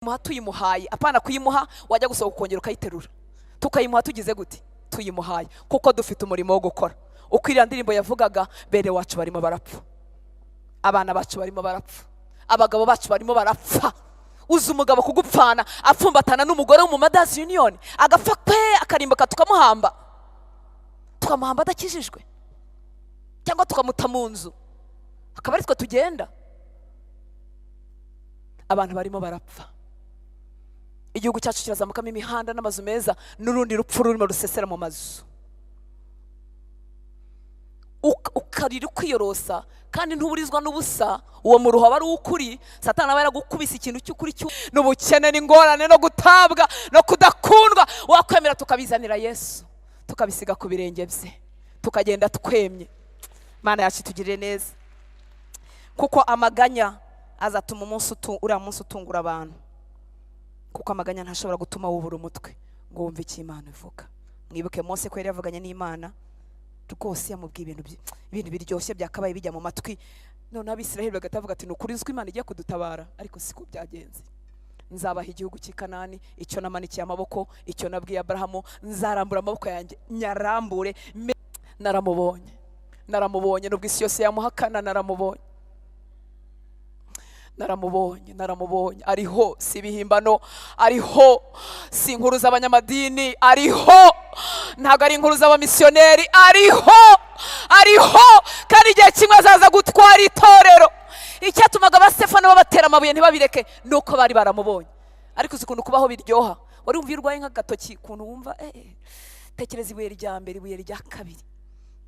Tuyimuha tuyimuhaye, apana kuyimuha wajya gusohoka ukongera ukayiterura. Tukayimuha tugize gute? Tuyimuhaye, kuko dufite umurimo wo gukora. Uko iriya ndirimbo yavugaga, bene wacu barimo barapfa, abana bacu barimo barapfa, abagabo bacu barimo barapfa. Uzi umugabo kugupfana apfumbatana n'umugore wo mu Mothers Union, agapfa pe, akarimbuka, tukamuhamba, tukamuhamba adakijijwe, cyangwa tukamuta mu nzu akaba ari twe tugenda. Abantu barimo barapfa. Igihugu cyacu kirazamukamo imihanda n'amazu meza, n'urundi rupfu rurimo rusesera mu mazu. Ukarira ukiyorosa kandi ntuburizwa n'ubusa. Uwo muruho aba ari uw'ukuri. Satani aba yaragukubise ikintu cy'ukuri n'ubukene n'ingorane no gutabwa no kudakundwa. Wakwemera tukabizanira Yesu, tukabisiga ku birenge bye, tukagenda twemye. Imana yacu itugirire neza, kuko amaganya azatuma umunsi uriya munsi utungura abantu, kuko amaganya ntashobora gutuma wubura umutwe ngo wumve icyo Imana ivuga. Mwibuke Mose ko yari yavuganye n'Imana rwose, yamubwiye ibintu biryoshye byakabaye bijya mu matwi. Noneho Abisiraheli bagahita bavuga ati: "Ni ukuri ko Imana igiye kudutabara." Ariko siko byagenze. "Nzabaha igihugu cy'i Kanani, icyo namanikiye amaboko, icyo nabwiye Aburahamu, nzarambura amaboko yanjye nyarambure." Naramubonye, naramubonye, nubwo isi yose yamuhakana. Naramubonye, naramubonye, naramubonye. Ariho, si ibihimbano, ariho, si inkuru z'abanyamadini, ariho, ntabwo ari inkuru z'abamisiyoneri. Ariho, ariho, kandi igihe kimwe azaza gutwara itorero. Icyatumaga Abasefano babatera amabuye ntibabireke ni uko bari baramubonye. Ariko uzi ukuntu kubaho biryoha? Wari wumva iyo urwaye nk'agatoki ukuntu wumva tekereza ibuye rya mbere, ibuye rya kabiri,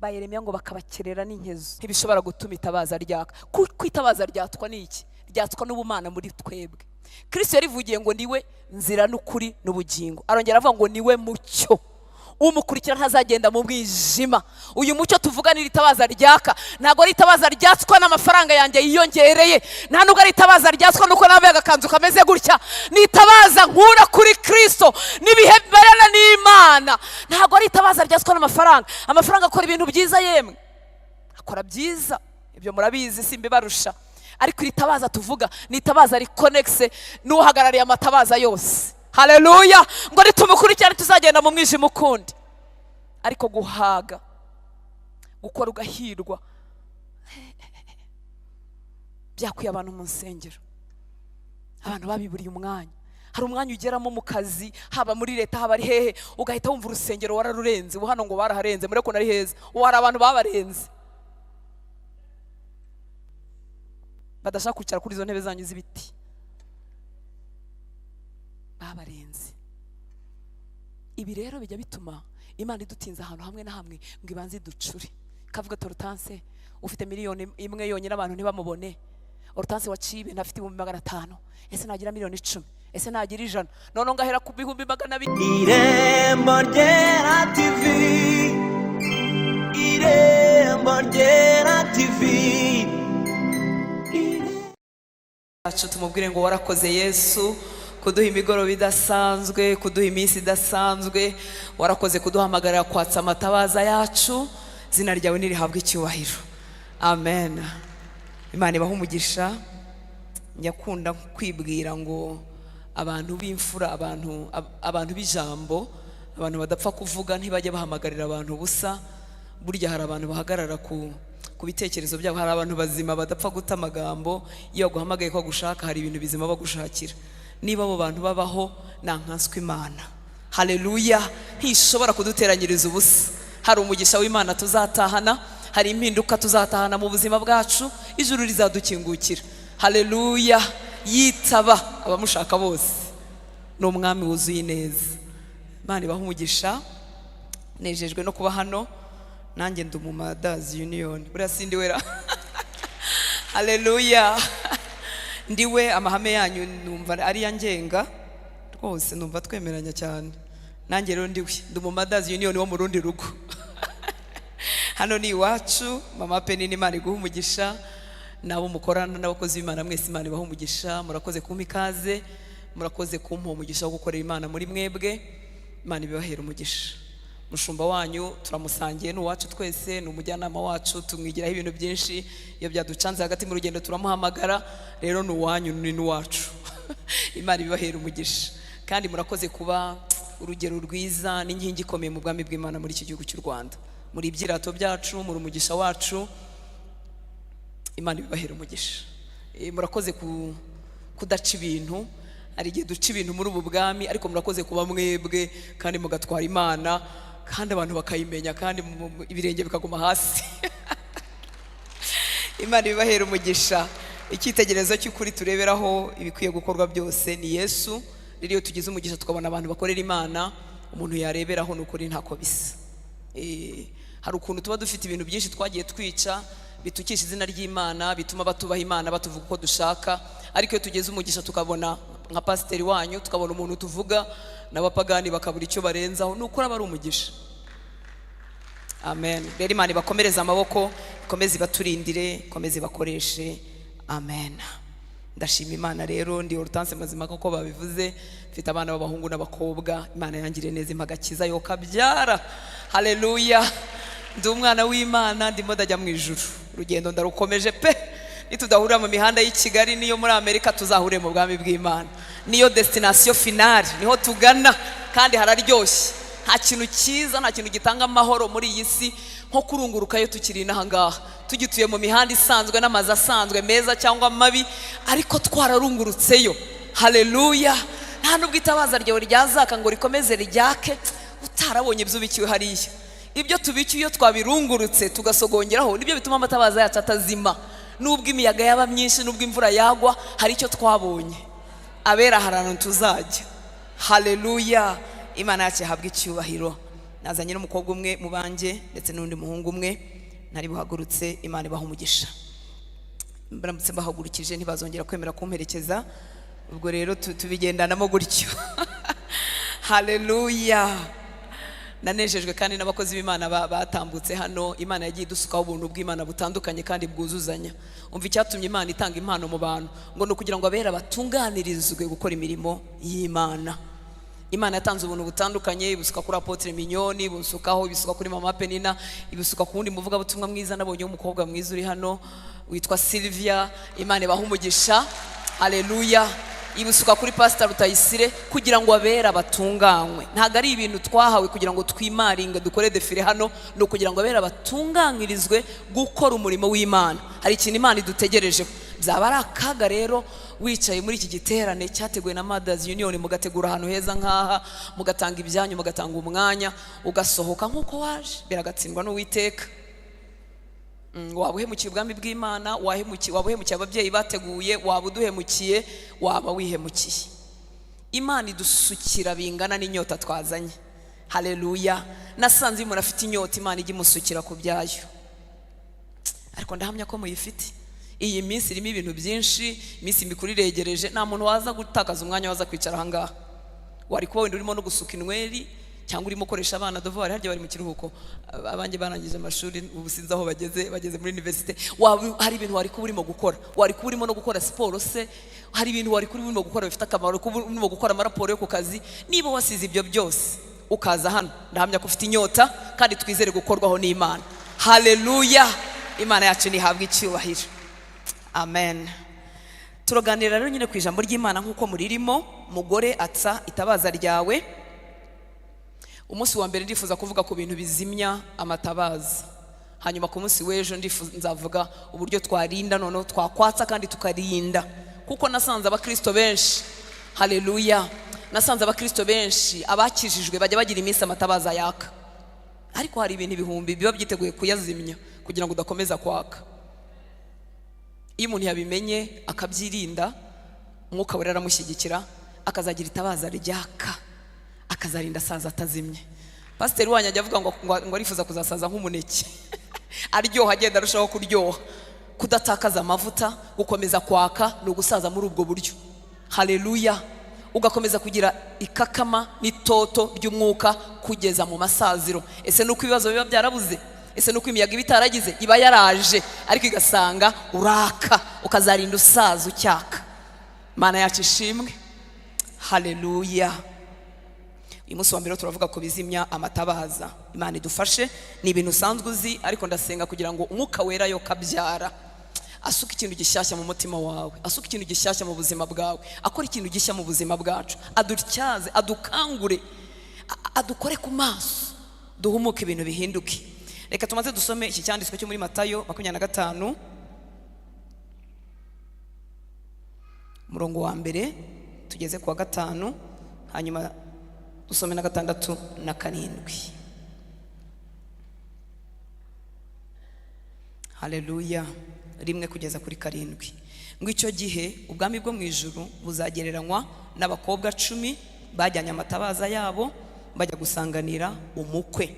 ba Yeremiya ngo bakabakerera n'inkezo. Ntibishobora gutuma itabaza ryaka. Kuko itabaza ryatwa ni iki? Ryatswa n'ubumana muri twebwe. Kristo yarivugiye ngo niwe nzira n'ukuri n'ubugingo. Arongera avuga ngo niwe mucyo, umukurikira ntazagenda mu mwijima. Uyu mucyo tuvuga ni itabaza ryaka. Ntabwo ari itabaza ryatswa n'amafaranga yanjye yiyongereye, nta nubwo ari itabaza ryatswa nuko nambaye agakanzu kameze gutya. Ni itabaza nkura kuri Kristo n'ibihe barana n'Imana. Ntabwo ari itabaza ryatswa n'amafaranga. Amafaranga akora ibintu byiza, yemwe akora byiza, ibyo murabizi, simbibarusha. Ariko iri tabaza tuvuga ni itabaza rikonegise n'uhagarariye amatabaza yose. Haleluya! Ngo nitumukurikirane tuzagenda mu mwijima ukundi. Ariko guhaga, gukora ugahirwa, byakwiye abantu mu nsengero. Abantu babiburiye umwanya. Hari umwanya ugeramo mu kazi, haba muri leta, haba ari hehe, ugahita wumva urusengero wararurenze. Ubu hano ngo baraharenze, muri ko ari heza. Ubu hari abantu babarenze badashaka kwicara kuri izo ntebe zanyu z'ibiti, babarenze. Ibi rero bijya bituma Imana idutinza ahantu hamwe na hamwe ngo ibanze iducure. Ikavuga ati: "Hortense ufite miliyoni 1 yonyine, abantu ntibamubone. Hortense waciye ibintu afite 500,000, ese nagira miliyoni 10? Ese nagira 100?" Noneho ngahera ku 200,000. Irembo Ryera TV, Irembo Ryera TV. Yacu tumubwire ngo: "Warakoze Yesu kuduha imigoroba idasanzwe, kuduha iminsi idasanzwe. Warakoze kuduhamagarira kwatsa amatabaza yacu. Izina ryawe nirihabwe icyubahiro." Amen. Imana ibahe umugisha. Nyakunda kwibwira ngo abantu b'imfura, abantu b'ijambo, abantu badapfa kuvuga, ntibajya bahamagarira abantu ubusa. Burya hari abantu bahagarara ku bitekerezo byabo, hari abantu bazima badapfa guta amagambo. Iyo baguhamagaye ko bagushaka, hari ibintu bizima bagushakira. Niba abo bantu babaho, nta nkanswe Imana, haleluya, ntishobora kuduteranyiriza ubusa. Hari umugisha w'Imana tuzatahana, hari impinduka tuzatahana mu buzima bwacu. Ijuru rizadukingukira. Haleluya! Yitaba abamushaka bose, ni umwami wuzuye ineza. Imana ibahe umugisha. Nejejwe no kuba hano. Nanjye ndi mu Mothers Union. Buriya sindi wera? Haleluya! Ndiwe. Amahame yanyu numva ari ngenga rwose, numva twemeranya cyane. Nanjye rero ndiwe, ndi mu Mothers Union wo mu rundi rugo. Hano ni iwacu. Mama Penini, Imana iguha umugisha, n'abo mukorana n'abakozi b'Imana mwese, Imana ibaha umugisha. Murakoze kumpa ikaze, murakoze kumpa umugisha wo gukorera Imana muri mwebwe. Imana ibibahera umugisha. Mushumba wanyu turamusangiye, ni uwacu twese, ni umujyanama wacu, tumwigiraho ibintu byinshi. Iyo byaducanze hagati mu rugendo turamuhamagara. Rero ni uwanyu, ni n'uwacu. Imana ibibahera umugisha, kandi murakoze kuba urugero rwiza n'inkingi ikomeye mu bwami bw'Imana muri iki gihugu cy'u Rwanda. Muri ibyirato byacu, muri umugisha wacu. Imana ibibahera umugisha. Murakoze kudaca ibintu. Hari igihe duca ibintu muri ubu bwami, ariko murakoze kuba mwebwe kandi mugatwara Imana, kandi abantu bakayimenya, kandi ibirenge bikaguma hasi. Imana ibibahera umugisha. Icyitegererezo cy'ukuri tureberaho ibikwiye gukorwa byose ni Yesu. Rero iyo tugize umugisha tukabona abantu bakorera Imana, umuntu yareberaho, ni ukuri ntako bisa. Hari ukuntu tuba dufite ibintu byinshi twagiye twica bitukisha izina ry'Imana, bituma batubaha Imana, batuvuga uko dushaka. Ariko iyo tugeze umugisha tukabona nka pasiteri wanyu, tukabona umuntu tuvuga n'abapagani bakabura icyo barenzaho, ni ukuri aba ari umugisha. Amen. Rero Imana ibakomereze amaboko, ikomeze ibaturindire, ikomeze ibakoreshe. Amen. Ndashima Imana. Rero ndi Hortense Mazima, kuko babivuze. Mfite abana b'abahungu n'abakobwa. Imana yangiriye neza, impa agakiza yo kabyara. Haleluya! Ndi umwana w'Imana, ndimo ndajya mu ijuru. Urugendo ndarukomeje pe. Nitudahurira mu mihanda y'i Kigali n'iyo muri Amerika, tuzahurire mu bwami bw'Imana. Niyo destination finale, niho tugana, kandi hararyoshye. Nta kintu cyiza, nta kintu gitanga amahoro muri iyi si nko kurungurukayo tukiri inaha ngaha, tugituye mu mihanda isanzwe n'amazu asanzwe, meza cyangwa mabi, ariko twararungurutseyo. Haleluya! Nta nubwo itabaza ryawe ryazaka ngo rikomeze ryake utarabonye ibyo ubikiwe hariya. Ibyo tubikiwe, iyo twabirungurutse tugasogongeraho, nibyo bituma amatabaza yacu atazima. Nubwo imiyaga yaba myinshi, nubwo imvura yagwa, hari icyo twabonye. Abera, hari ahantu tuzajya. Haleluya! Imana yacu ihabwa icyubahiro. Nazanye n'umukobwa umwe mu banjye ndetse n'undi muhungu umwe ntari buhagurutse. Imana ibaha umugisha. Mbaramutse mbahagurukije, ntibazongera kwemera kumperekeza. Ubwo rero tubigendanamo gutyo. Haleluya! Nanejejwe kandi n'abakozi b'Imana batambutse hano. Imana yagiye idusukaho ubuntu bw'Imana butandukanye kandi bwuzuzanya. Umva icyatumye Imana itanga impano mu bantu, ngo ni ukugira ngo abera batunganirizwe gukora imirimo y'Imana. Imana yatanze ubuntu butandukanye, ibusuka kuri Apôtre Mignonne, ibusukaho, ibisuka kuri Mama Penina, ibisuka ku wundi muvugabutumwa mwiza nabonye w'umukobwa mwiza uri hano witwa Sylvia. Imana ibaha umugisha. Haleluya! Ibisuka kuri Pastor Rutayisire, kugira ngo abera batunganywe. Ntabwo ari ibintu twahawe kugira ngo twimaringe, dukore défilé hano. Ni ukugira ngo abera batunganyirizwe gukora umurimo w'Imana. Hari ikintu Imana idutegerejeho. Byaba ari akaga rero wicaye muri iki giterane cyateguwe na Mothers Union, mugategura ahantu heza nk'aha, mugatanga ibyanyu, mugatanga umwanya, ugasohoka nk'uko waje. Biragatsindwa n'Uwiteka. Waba uhemukiye ubwami bw'Imana, waba uhemukiye ababyeyi bateguye, waba uduhemukiye, waba wihemukiye. Imana idusukira bingana n'inyota twazanye. Haleluya! Nasanze iyo umuntu afite inyota, Imana ijya imusukira ku byayo. Ariko ndahamya ko muyifite. Iyi minsi irimo ibintu byinshi, iminsi mikuru iregereje. Nta muntu waza gutakaza umwanya waza kwicara ahangaha. Wari kuba wenda urimo no gusuka inweri, cyangwa urimo ukoresha abana devoir. Harya bari mu kiruhuko? Abanjye barangije amashuri, ubu sinzi aho bageze, bageze muri université. Waba hari ibintu wari kuba urimo gukora, wari kuba urimo no gukora siporo se, hari ibintu wari kuba urimo gukora bifite akamaro, wari kuba urimo gukora amaraporo yo ku kazi. Niba wasize ibyo byose ukaza hano, ndahamya ko ufite inyota, kandi twizere gukorwaho n'Imana. Haleluya! Imana yacu ntihabwe icyubahiro. Amen. Turaganira rero nyine ku ijambo ry'Imana nk'uko muririmo. Mugore, atsa itabaza ryawe. Umunsi wa mbere ndifuza kuvuga ku bintu bizimya amatabaza. Hanyuma ku munsi w'ejo nzavuga uburyo twarinda, noneho twakwatsa kandi tukarinda, kuko nasanze abakristo benshi, haleluya, nasanze abakristo benshi abakijijwe bajya bagira iminsi amatabaza yaka, ariko hari ibintu ibihumbi biba byiteguye kuyazimya kugira ngo udakomeza kwaka. Iyo umuntu yabimenye akabyirinda, Umwuka Wera aramushyigikira, akazagira itabaza ryaka, akazarinda asaza atazimye. Pasiteri wanyu ajya avuga ngo arifuza kuzasaza nk'umuneke, aryoha, agenda arushaho kuryoha. Kudatakaza amavuta, gukomeza kwaka, ni ugusaza muri ubwo buryo. Haleluya! Ugakomeza kugira ikakama n'itoto ry'umwuka kugeza mu masaziro. Ese nuko ibibazo biba byarabuze? Ese nuko imiyaga iba itaragize? Iba yaraje, ariko igasanga uraka, ukazarinda usaza ucyaka. Mana yacu ishimwe. Haleluya! Uyu munsi wa mbere turavuga ku bizimya amatabaza. Imana idufashe. Ni ibintu usanzwe uzi, ariko ndasenga kugira ngo Umwuka Wera yo kabyara Asuka ikintu gishyashya mu mutima wawe, asuka ikintu gishyashya mu buzima bwawe, akora ikintu gishya mu buzima bwacu, adutyaze, adukangure, adukore ku maso, duhumuke, ibintu bihinduke. Reka tumaze dusome iki cyanditswe cyo muri Matayo 25, umurongo wa 1 tugeze ku wa 5, hanyuma dusome na 6 na 7. Haleluya. 1 kugeza kuri 7. Ngo icyo gihe ubwami bwo mu ijuru buzagereranywa n'abakobwa 10 bajyanye amatabaza yabo bajya gusanganira umukwe.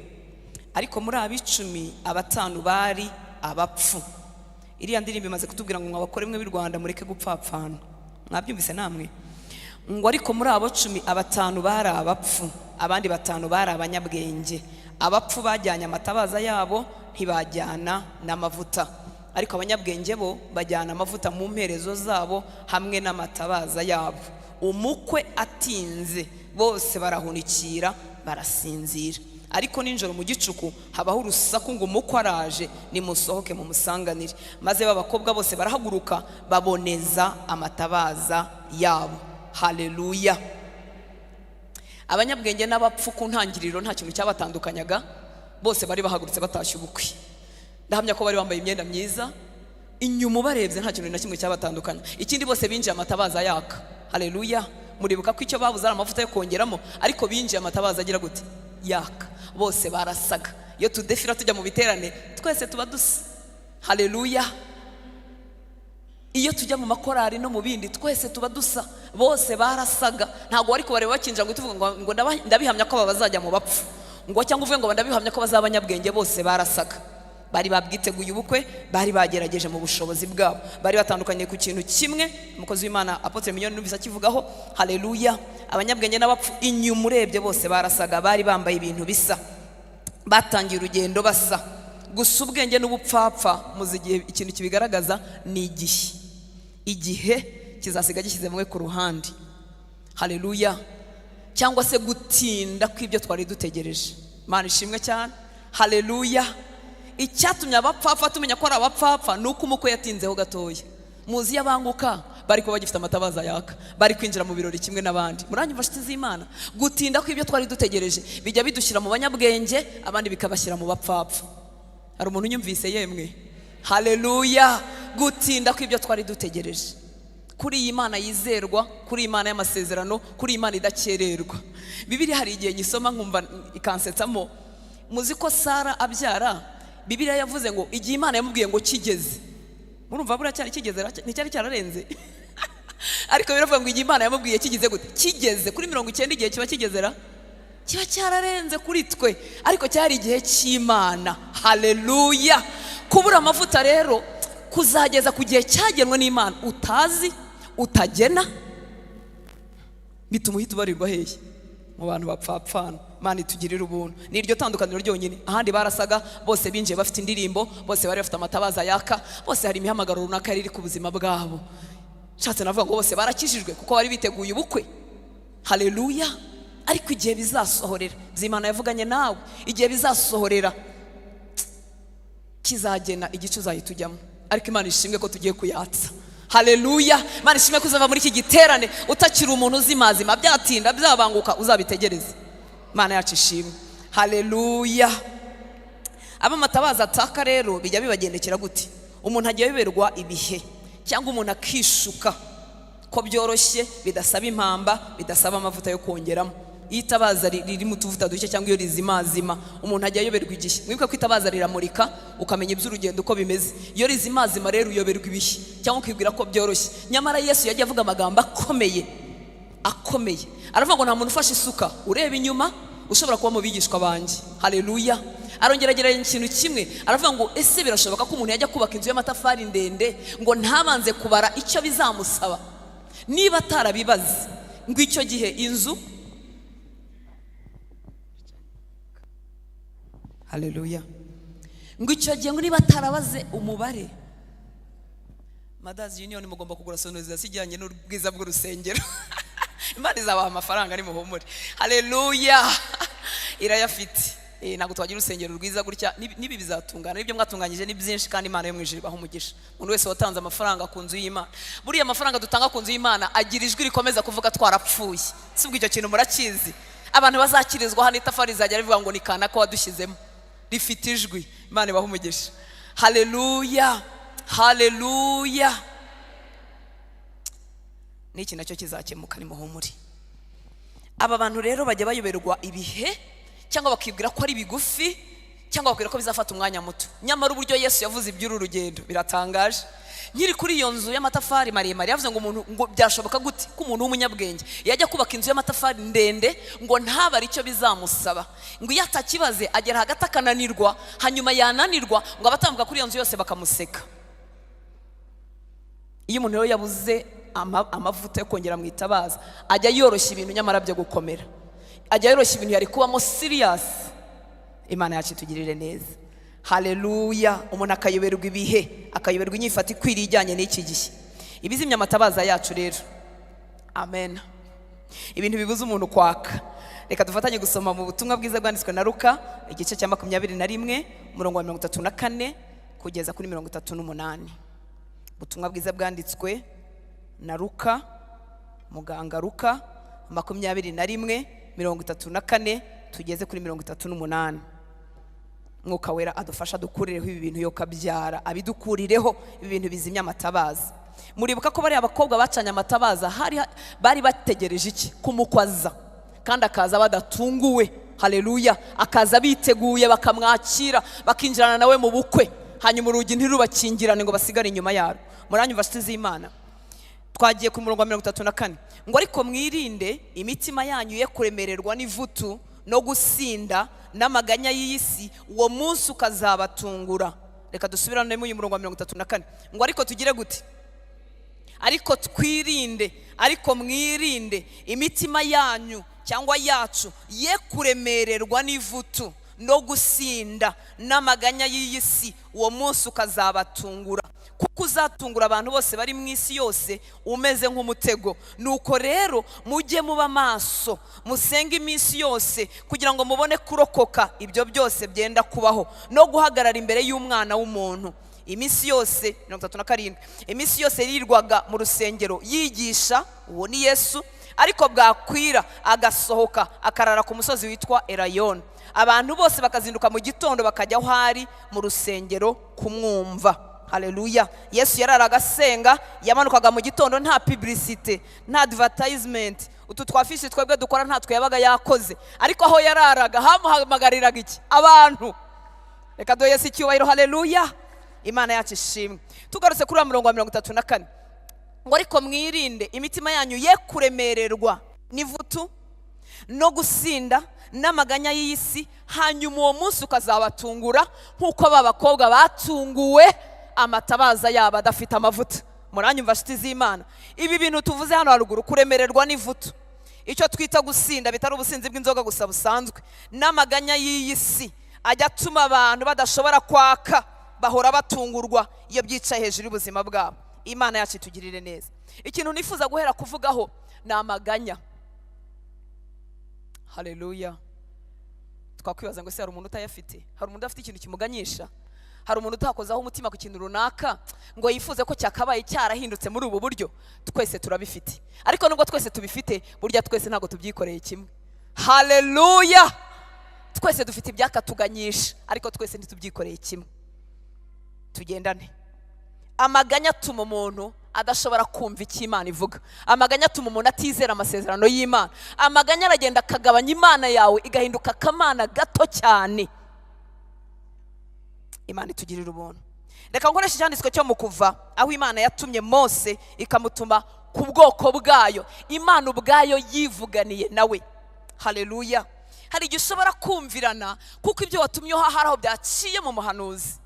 Ariko muri abo 10 abatanu bari abapfu. Iriya ndirimbo imaze kutubwira ngo mwabakore mwe b'i Rwanda mureke gupfapfana. Mwabyumvise namwe? Ngo ariko muri abo 10 abatanu bari abapfu, abandi 5 bari abanyabwenge. Abapfu bajyanye amatabaza yabo ntibajyana n'amavuta, ariko abanyabwenge bo bajyana amavuta mu mperezo zabo hamwe n'amatabaza yabo. Umukwe atinze bose barahunikira barasinzira. Ariko nijoro mu gicuku habaho urusaku ngo umukwe araje, nimusohoke mumusanganire. Maze b'abakobwa bose barahaguruka baboneza amatabaza yabo. Haleluya. Abanyabwenge n'abapfu ku ntangiriro nta kintu cyabatandukanyaga, bose bari bahagurutse batashye ubukwe. Ndahamya ko bari bambaye imyenda myiza, inyuma ubarebye nta kintu na kimwe cyabatandukanya. Ikindi bose binjiye amatabaza yaka. Haleluya. Muribuka ko icyo babuze ari amavuta yo kongeramo, ariko binjiye amatabaza agira gute? Yaka. Bose barasaga. Iyo tudefira tujya mu biterane twese tuba dusa. Haleluya. Iyo tujya mu makorari no mu bindi twese tuba dusa. Bose barasaga. Ntabwo wari kubareba bakinjira ngo tuvuge ngo ndabihamya ko aba bazajya mu bapfu, ngo cyangwa uvuge ngo ndabihamya ko bazaba abanyabwenge. Bose barasaga. Bari babwiteguye ubukwe, bari bagerageje mu bushobozi bwabo, bari batandukanye ku kintu kimwe. Umukozi w'Imana Apotre Mignonne numvise akivugaho. Haleluya. Abanyabwenge n'abapfu inyuma urebye bose barasaga, bari bambaye ibintu bisa, batangiye urugendo basa. Gusa ubwenge n'ubupfapfa muzi igihe ikintu kibigaragaza ni igihe. Igihe kizasiga gishyize mwe ku ruhande. Haleluya. Cyangwa se gutinda kw'ibyo twari dutegereje. Imana ishimwe cyane. Haleluya. Icyatumye abapfapfa tumenya ko ari abapfapfa ni uko umukwe yatinzeho gatoya. Muzi y'abanguka bari kuba bagifite amatabaza yaka, bari kwinjira mu birori kimwe n'abandi. Muranyumva nshuti z'Imana? Gutinda kw'ibyo twari dutegereje bijya bidushyira mu banyabwenge, abandi bikabashyira mu bapfapfa. Hari umuntu unyumvise yemwe? Haleluya. Gutinda kw'ibyo twari dutegereje kuri iyi Mana yizerwa, kuri iyi Mana y'amasezerano, kuri iyi Mana idakererwa. Bibiliya hari igihe nyisoma nkumva ikansetsamo. Muzi ko Sara abyara, Bibiliya yavuze ngo igihe Imana yamubwiye ngo kigeze. Murumva buriya cyari kigeze, nticyari cyararenze. Ariko biravuga ngo igihe Imana yamubwiye kigeze gute? Kigeze kuri 90. Igihe kiba kigezera, kiba cyararenze kuri twe, ariko cyari igihe cy'Imana. Haleluya. Kubura amavuta rero kuzageza ku gihe cyagenwe n'Imana utazi, utagena, bituma uhita ubarirwa hehe? Mu bantu bapfapfana. Imana itugirire ubuntu. Ni iryo tandukaniro ryonyine. Ahandi barasaga, bose binjiye bafite indirimbo, bose bari bafite amatabaza yaka, bose hari imihamagaro runaka yari iri ku buzima bwabo. Nshatse navuga ngo bose barakijijwe kuko bari biteguye ubukwe. Haleluya. Ariko igihe bizasohorera, Imana yavuganye nawe, igihe bizasohorera kizagena igice uzahita ujyamo. Ariko Imana ishimwe ko tugiye kuyatsa. Haleluya. Imana ishimwe ko uzava muri iki giterane utakiri umuntu uzimazima, byatinda byabanguka uzabitegereze. Imana yacu ishimwe. Haleluya. Abamatabaza ataka rero bijya bibagendekera gute? Umuntu agiye biberwa ibihe, cyangwa umuntu akishuka ko byoroshye, bidasaba impamba, bidasaba amavuta yo kongeramo. Iyo itabaza ririmo utuvuta duke cyangwa iyo rizimazima, umuntu ajya ayoberwa igihe. Mwibuke ko itabaza riramurika ukamenya iby'urugendo uko bimeze. Iyo rizimazima rero uyoberwa ibihe cyangwa ukibwira ko byoroshye. Nyamara Yesu yagiye avuga amagambo akomeye akomeye. Aravuga ngo nta muntu ufashe isuka ureba inyuma ushobora kuba mu bigishwa banjye. Haleluya. Arongera agereranya ikintu kimwe, aravuga ngo ese birashoboka ko umuntu yajya kubaka inzu y'amatafari ndende ngo ntabanze kubara icyo bizamusaba? Niba atarabibaze, ngo icyo gihe inzu. Haleluya. Ngo icyo gihe ngo niba atarabaze umubare. Mothers Union mugomba kugura sonorisation ijyanye n'ubwiza bw'urusengero. Imana izabaha amafaranga ari muhumure. Haleluya. Irayafite. Ntabwo twagira urusengero rwiza gutya. N'ibi bizatungana, n'ibyo mwatunganyije ni byinshi, kandi Imana yo mu ijuru ibaha umugisha. Umuntu wese watanze amafaranga ku nzu y'Imana, buriya amafaranga dutanga ku nzu y'Imana agira ijwi rikomeza kuvuga twarapfuye. Si ubwo icyo kintu murakizi? Abantu bazakirizwa hano, itafari rizajya rivuga ngo ni kanaka wadushyizemo, rifite ijwi. Imana ibaha umugisha. Haleluya, haleluya. N'iki nacyo kizakemuka, nimuhumure. Aba bantu rero bajya bayoberwa ibihe, cyangwa bakibwira ko ari bigufi, cyangwa bakibwira ko bizafata umwanya muto. Nyamara uburyo Yesu yavuze iby'uru rugendo biratangaje. Nkiri kuri iyo nzu y'amatafari maremare, yavuze ngo umuntu, ngo byashoboka gute ko umuntu w'umunyabwenge yajya kubaka inzu y'amatafari ndende ngo ntabare icyo bizamusaba? Ngo iyo atakibaze agera hagati akananirwa, hanyuma yananirwa ngo abatambuka kuri iyo nzu yose bakamuseka. Iyo umuntu rero yabuze amavuta yo kongera mu itabaza, ajya yoroshya ibintu nyamara byo gukomera, ajya yoroshya ibintu yari kubamo serious. Imana yacu itugirire neza. Haleluya. Umuntu akayoberwa ibihe, akayoberwa inyifato ikwiriye ijyanye n'iki gihe. Ibizimya amatabaza yacu rero, amen, ibintu bibuza umuntu kwaka. Reka dufatanye gusoma mu butumwa bwiza bwanditswe na Luka, igice cya 21, umurongo wa 34 kugeza kuri 38. Ubutumwa bwiza bwanditswe na Luka, muganga Luka, 21, 34 tugeze kuri 38. Mwuka Wera adufasha dukurireho ibi bintu, yo kabyara abidukurireho, ibi bintu bizimya amatabaza. Muribuka ko bariya abakobwa bacanye amatabaza bari bategereje iki? Kumukwaza, kandi akaza badatunguwe. Haleluya. Akaza biteguye, bakamwakira, bakinjirana nawe mu bukwe, hanyuma urugi ntirubakingirane ngo basigare inyuma yarwo. Muranyumva, nshuti z'Imana? Twagiye ku murongo wa 34, ngo: "Ariko mwirinde, imitima yanyu ye kuremererwa n'ivutu no gusinda n'amaganya y'iyi si, uwo munsi ukazabatungura." Reka dusubirane uyu murongo wa 34, ngo: "Ariko tugire gute? Ariko twirinde, ariko mwirinde, imitima yanyu cyangwa yacu ye kuremererwa n'ivutu no gusinda n'amaganya y'iyi si, uwo munsi ukazabatungura, kuko uzatungura abantu bose bari mu isi yose umeze nk'umutego. Nuko rero mujye muba maso, musenge iminsi yose, kugira ngo mubone kurokoka ibyo byose byenda kubaho no guhagarara imbere y'Umwana w'umuntu." Iminsi yose, 37, iminsi yose yirirwaga mu rusengero yigisha, uwo ni Yesu, ariko bwakwira agasohoka akarara ku musozi witwa Erayoni. Abantu bose bakazinduka mu gitondo bakajya aho ari mu rusengero kumwumva. Haleluya. Yesu yararaga asenga, yamanukaga mu gitondo, nta publicité, nta advertisement, utu twafishi twebwe dukora ntatwe yabaga yakoze, ariko aho yararaga hamuhamagariraga iki? Abantu. Reka duhe Yesu icyubahiro. Haleluya, Imana yacu ishimwe. Tugarutse kuri wa murongo wa 34, ngo: "Ariko mwirinde, imitima yanyu ye kuremererwa n'ivutu no gusinda n'amaganya y'iyi si, hanyuma uwo munsi ukazabatungura nk'uko ba bakobwa batunguwe amatabaza yabo adafite amavuta." Muranyumva, nshuti z'Imana? Ibi bintu tuvuze hano haruguru, kuremererwa n'ivutu, icyo twita gusinda bitari ubusinzi bw'inzoga gusa busanzwe, n'amaganya y'iyi si, ajya atuma abantu badashobora kwaka, bahora batungurwa iyo byicaye hejuru y'ubuzima bwabo. Imana yacu itugirire neza. Ikintu nifuza guhera kuvugaho ni amaganya. Haleluya. Twakwibaza ngo: ese hari umuntu utayafite? Hari umuntu udafite ikintu kimuganyisha? Hari umuntu utakozaho umutima ku kintu runaka ngo yifuze ko cyakabaye cyarahindutse muri ubu buryo? Twese turabifite, ariko nubwo twese tubifite, burya twese ntabwo tubyikoreye kimwe. Haleluya. Twese dufite ibyakatuganyisha, ariko twese ntitubyikoreye kimwe. Tugendane. Amaganya atuma umuntu adashobora kumva icyo Imana ivuga. Amaganya atuma umuntu atizera amasezerano y'Imana. Amaganya aragenda akagabanya Imana yawe, igahinduka akamana gato cyane. Imana itugirira ubuntu. Reka nkoreshe icyanditswe cyo mu Kuva, aho Imana yatumye Mose, ikamutuma ku bwoko bwayo. Imana ubwayo yivuganiye nawe. Haleluya. Hari igihe ushobora kumvirana kuko ibyo watumyeho hari aho byaciye mu muhanuzi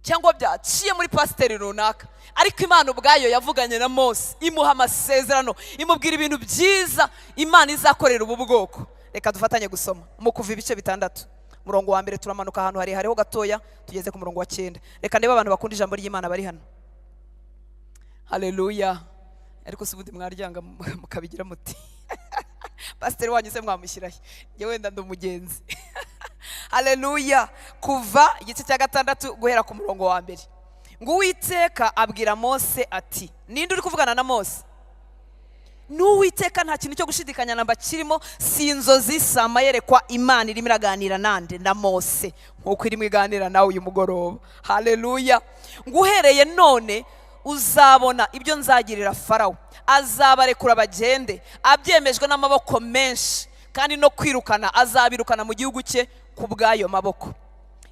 cyangwa byaciye muri pasiteri runaka, ariko Imana ubwayo yavuganye na Mose, imuha amasezerano, imubwira ibintu byiza Imana izakorera ubu bwoko. Reka dufatanye gusoma mu Kuva ibice 6, umurongo wa 1, turamanuka ahantu harehareho gatoya tugeze ku murongo wa 9. Reka ndebe abantu bakunda ijambo ry'Imana bari hano. Haleluya. Ariko si ubundi mwaryanga mukabigira muti pasiteri wanyu se mwamushyirahe? Njye wenda ndi umugenzi. Haleluya. Kuva igice cya 6 guhera ku murongo wa 1. Ngo Uwiteka abwira Mose ati, ninde uri kuvugana na Mose? N'Uwiteka, nta kintu cyo gushidikanya namba kirimo, si inzozi, si amayerekwa. Imana irimo iraganira nande? Na Mose, nk'uko irimo iganira nawe uyu mugoroba. Haleluya. Ngo uhereye none uzabona ibyo nzagirira Farawo: azabarekura bagende abyemejwe n'amaboko menshi, kandi no kwirukana azabirukana mu gihugu cye ku bw'ayo maboko.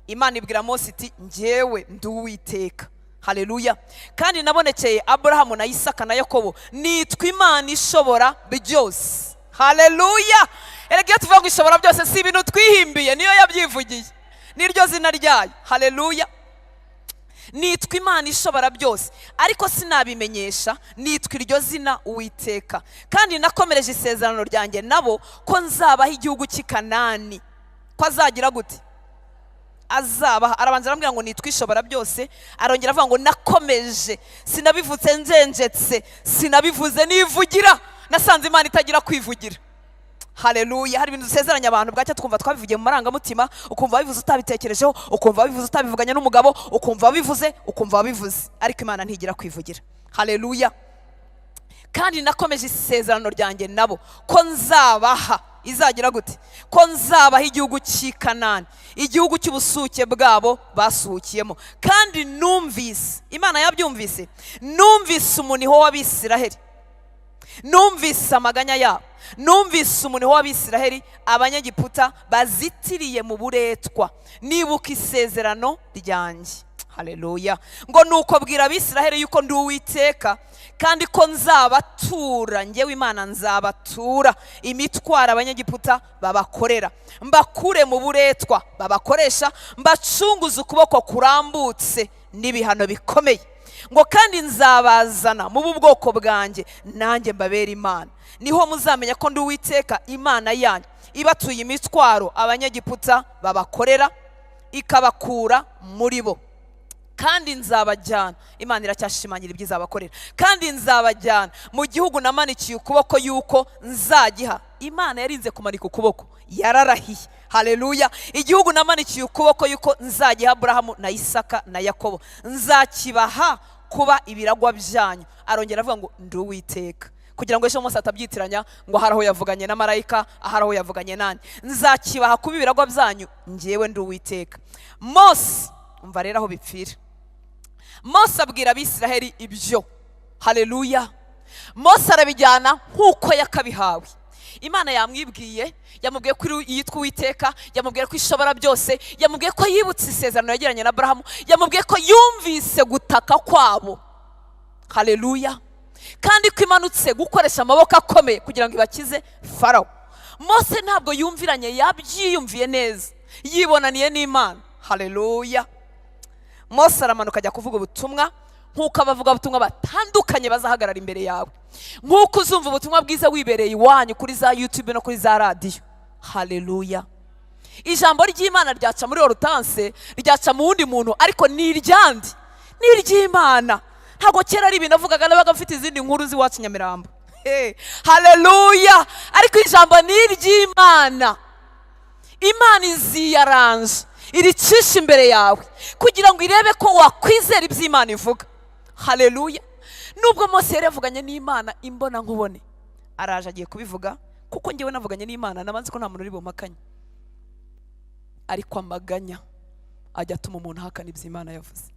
Imana ibwira Mose iti: "Njyewe ndi Uwiteka." Haleluya. "Kandi nabonekeye Aburahamu na Isaka na Yakobo, nitwa Imana ishobora byose." Haleluya. Erega iyo tuvuga ngo ishobora byose, si ibintu twihimbiye, niyo yabyivugiye, niryo zina ryayo. Haleluya. "Nitwa Imana ishobora byose, ariko sinabimenyesha, nitwa iryo zina Uwiteka. Kandi nakomereje isezerano ryanjye nabo ko nzabaha igihugu cy'i Kanani." Ko azagira gute? Azabaha. Arabanza arambwira ngo nitwa ishobora byose, arongera avuga ngo nakomeje, sinabivutse njenjetse, sinabivuze nivugira. Nasanze Imana itagira kwivugira. Haleluya. Hari ibintu dusezeranya abantu, bwacya twumva twabivugiye mu marangamutima, ukumva wabivuze utabitekerejeho, ukumva wabivuze utabivuganye n'umugabo, ukumva wabivuze, ukumva wabivuze, ariko Imana ntigira kwivugira. Haleluya. "Kandi nakomeje isezerano ryanjye nabo ko nzabaha," izagira gute? "Ko nzabaha igihugu cy'i Kanani, igihugu cy'ubusuke bwabo basuhukiyemo. Kandi numvise," Imana yabyumvise, "numvise umuniho w'Abisiraheli, numvise amaganya yabo, numvise umuniho w'Abisiraheli Abanyegiputa bazitiriye mu buretwa, nibuka isezerano ryanjye." Haleluya. Ngo nuko bwira Abisiraheli yuko ndi Uwiteka, kandi ko nzabatura, ngewe Imana nzabatura imitwaro Abanyegiputa babakorera, mbakure mu buretwa babakoresha, mbacunguze ukuboko kurambutse n'ibihano bikomeye. Ngo kandi nzabazana mu bwoko bwanjye, nanjye mbabere Imana. Niho muzamenya ko ndi Uwiteka Imana yanyu, ibatuye imitwaro Abanyegiputa babakorera, ikabakura muri bo. Kandi nzabajyana," Imana iracyashimangira ibyo izabakorera, "kandi nzabajyana mu gihugu namanikiye ukuboko yuko nzagiha." Imana yarinze kumanika ukuboko, yararahiye. Haleluya. "Igihugu namanikiye ukuboko yuko nzagiha Aburahamu na Isaka na Yakobo, nzakibaha kuba ibiragwa byanyu." Arongera avuga ngo ndi Uwiteka, kugira ngo ejo Mose atabyitiranya ngo hari aho yavuganye na marayika, ahari aho yavuganye nande. "Nzakibaha kuba ibiragwa byanyu, ngewe ndi Uwiteka." Mose, umva rero aho bipfira. Mose abwira Abisiraheli ibyo. Haleluya. Mose arabijyana nk'uko yakabihawe. Imana yamwibwiye, yamubwiye ko yitwa Uwiteka, yamubwiye ko ishobora byose, yamubwiye ko yibutse isezerano yagiranye na Aburahamu, yamubwiye ko yumvise gutaka kwabo. Haleluya. Kandi ko imanutse gukoresha amaboko akomeye kugira ngo ibakize Farawo. Mose ntabwo yumviranye, yabyiyumviye neza, yibonaniye n'Imana. Haleluya. Mose aramanuka ajya kuvuga ubutumwa, nk'uko abavugabutumwa batandukanye bazahagarara imbere yawe, nk'uko uzumva ubutumwa bwiza wibereye iwanyu kuri za YouTube no kuri za radiyo. Haleluya. Ijambo ry'Imana ryaca muri Hortense, ryaca mu wundi muntu, ariko ni iryandi? Ni iry'Imana. Ntabwo kera ari ibintu navugaga, nabaga mfite izindi nkuru z'iwacu Nyamirambo. Hey, haleluya. Ariko ijambo ni iry'Imana. Imana iziyaranje iricisha imbere yawe kugira ngo irebe ko wakwizera ibyo Imana ivuga. Haleluya. Nubwo Mose yari yavuganye n'Imana imbona nkubone, araje agiye kubivuga, kuko ngewe navuganye n'Imana, nabanze ko nta muntu uri bumpakanye. Ariko amaganya ajya atuma umuntu ahakana ibyo Imana yavuze.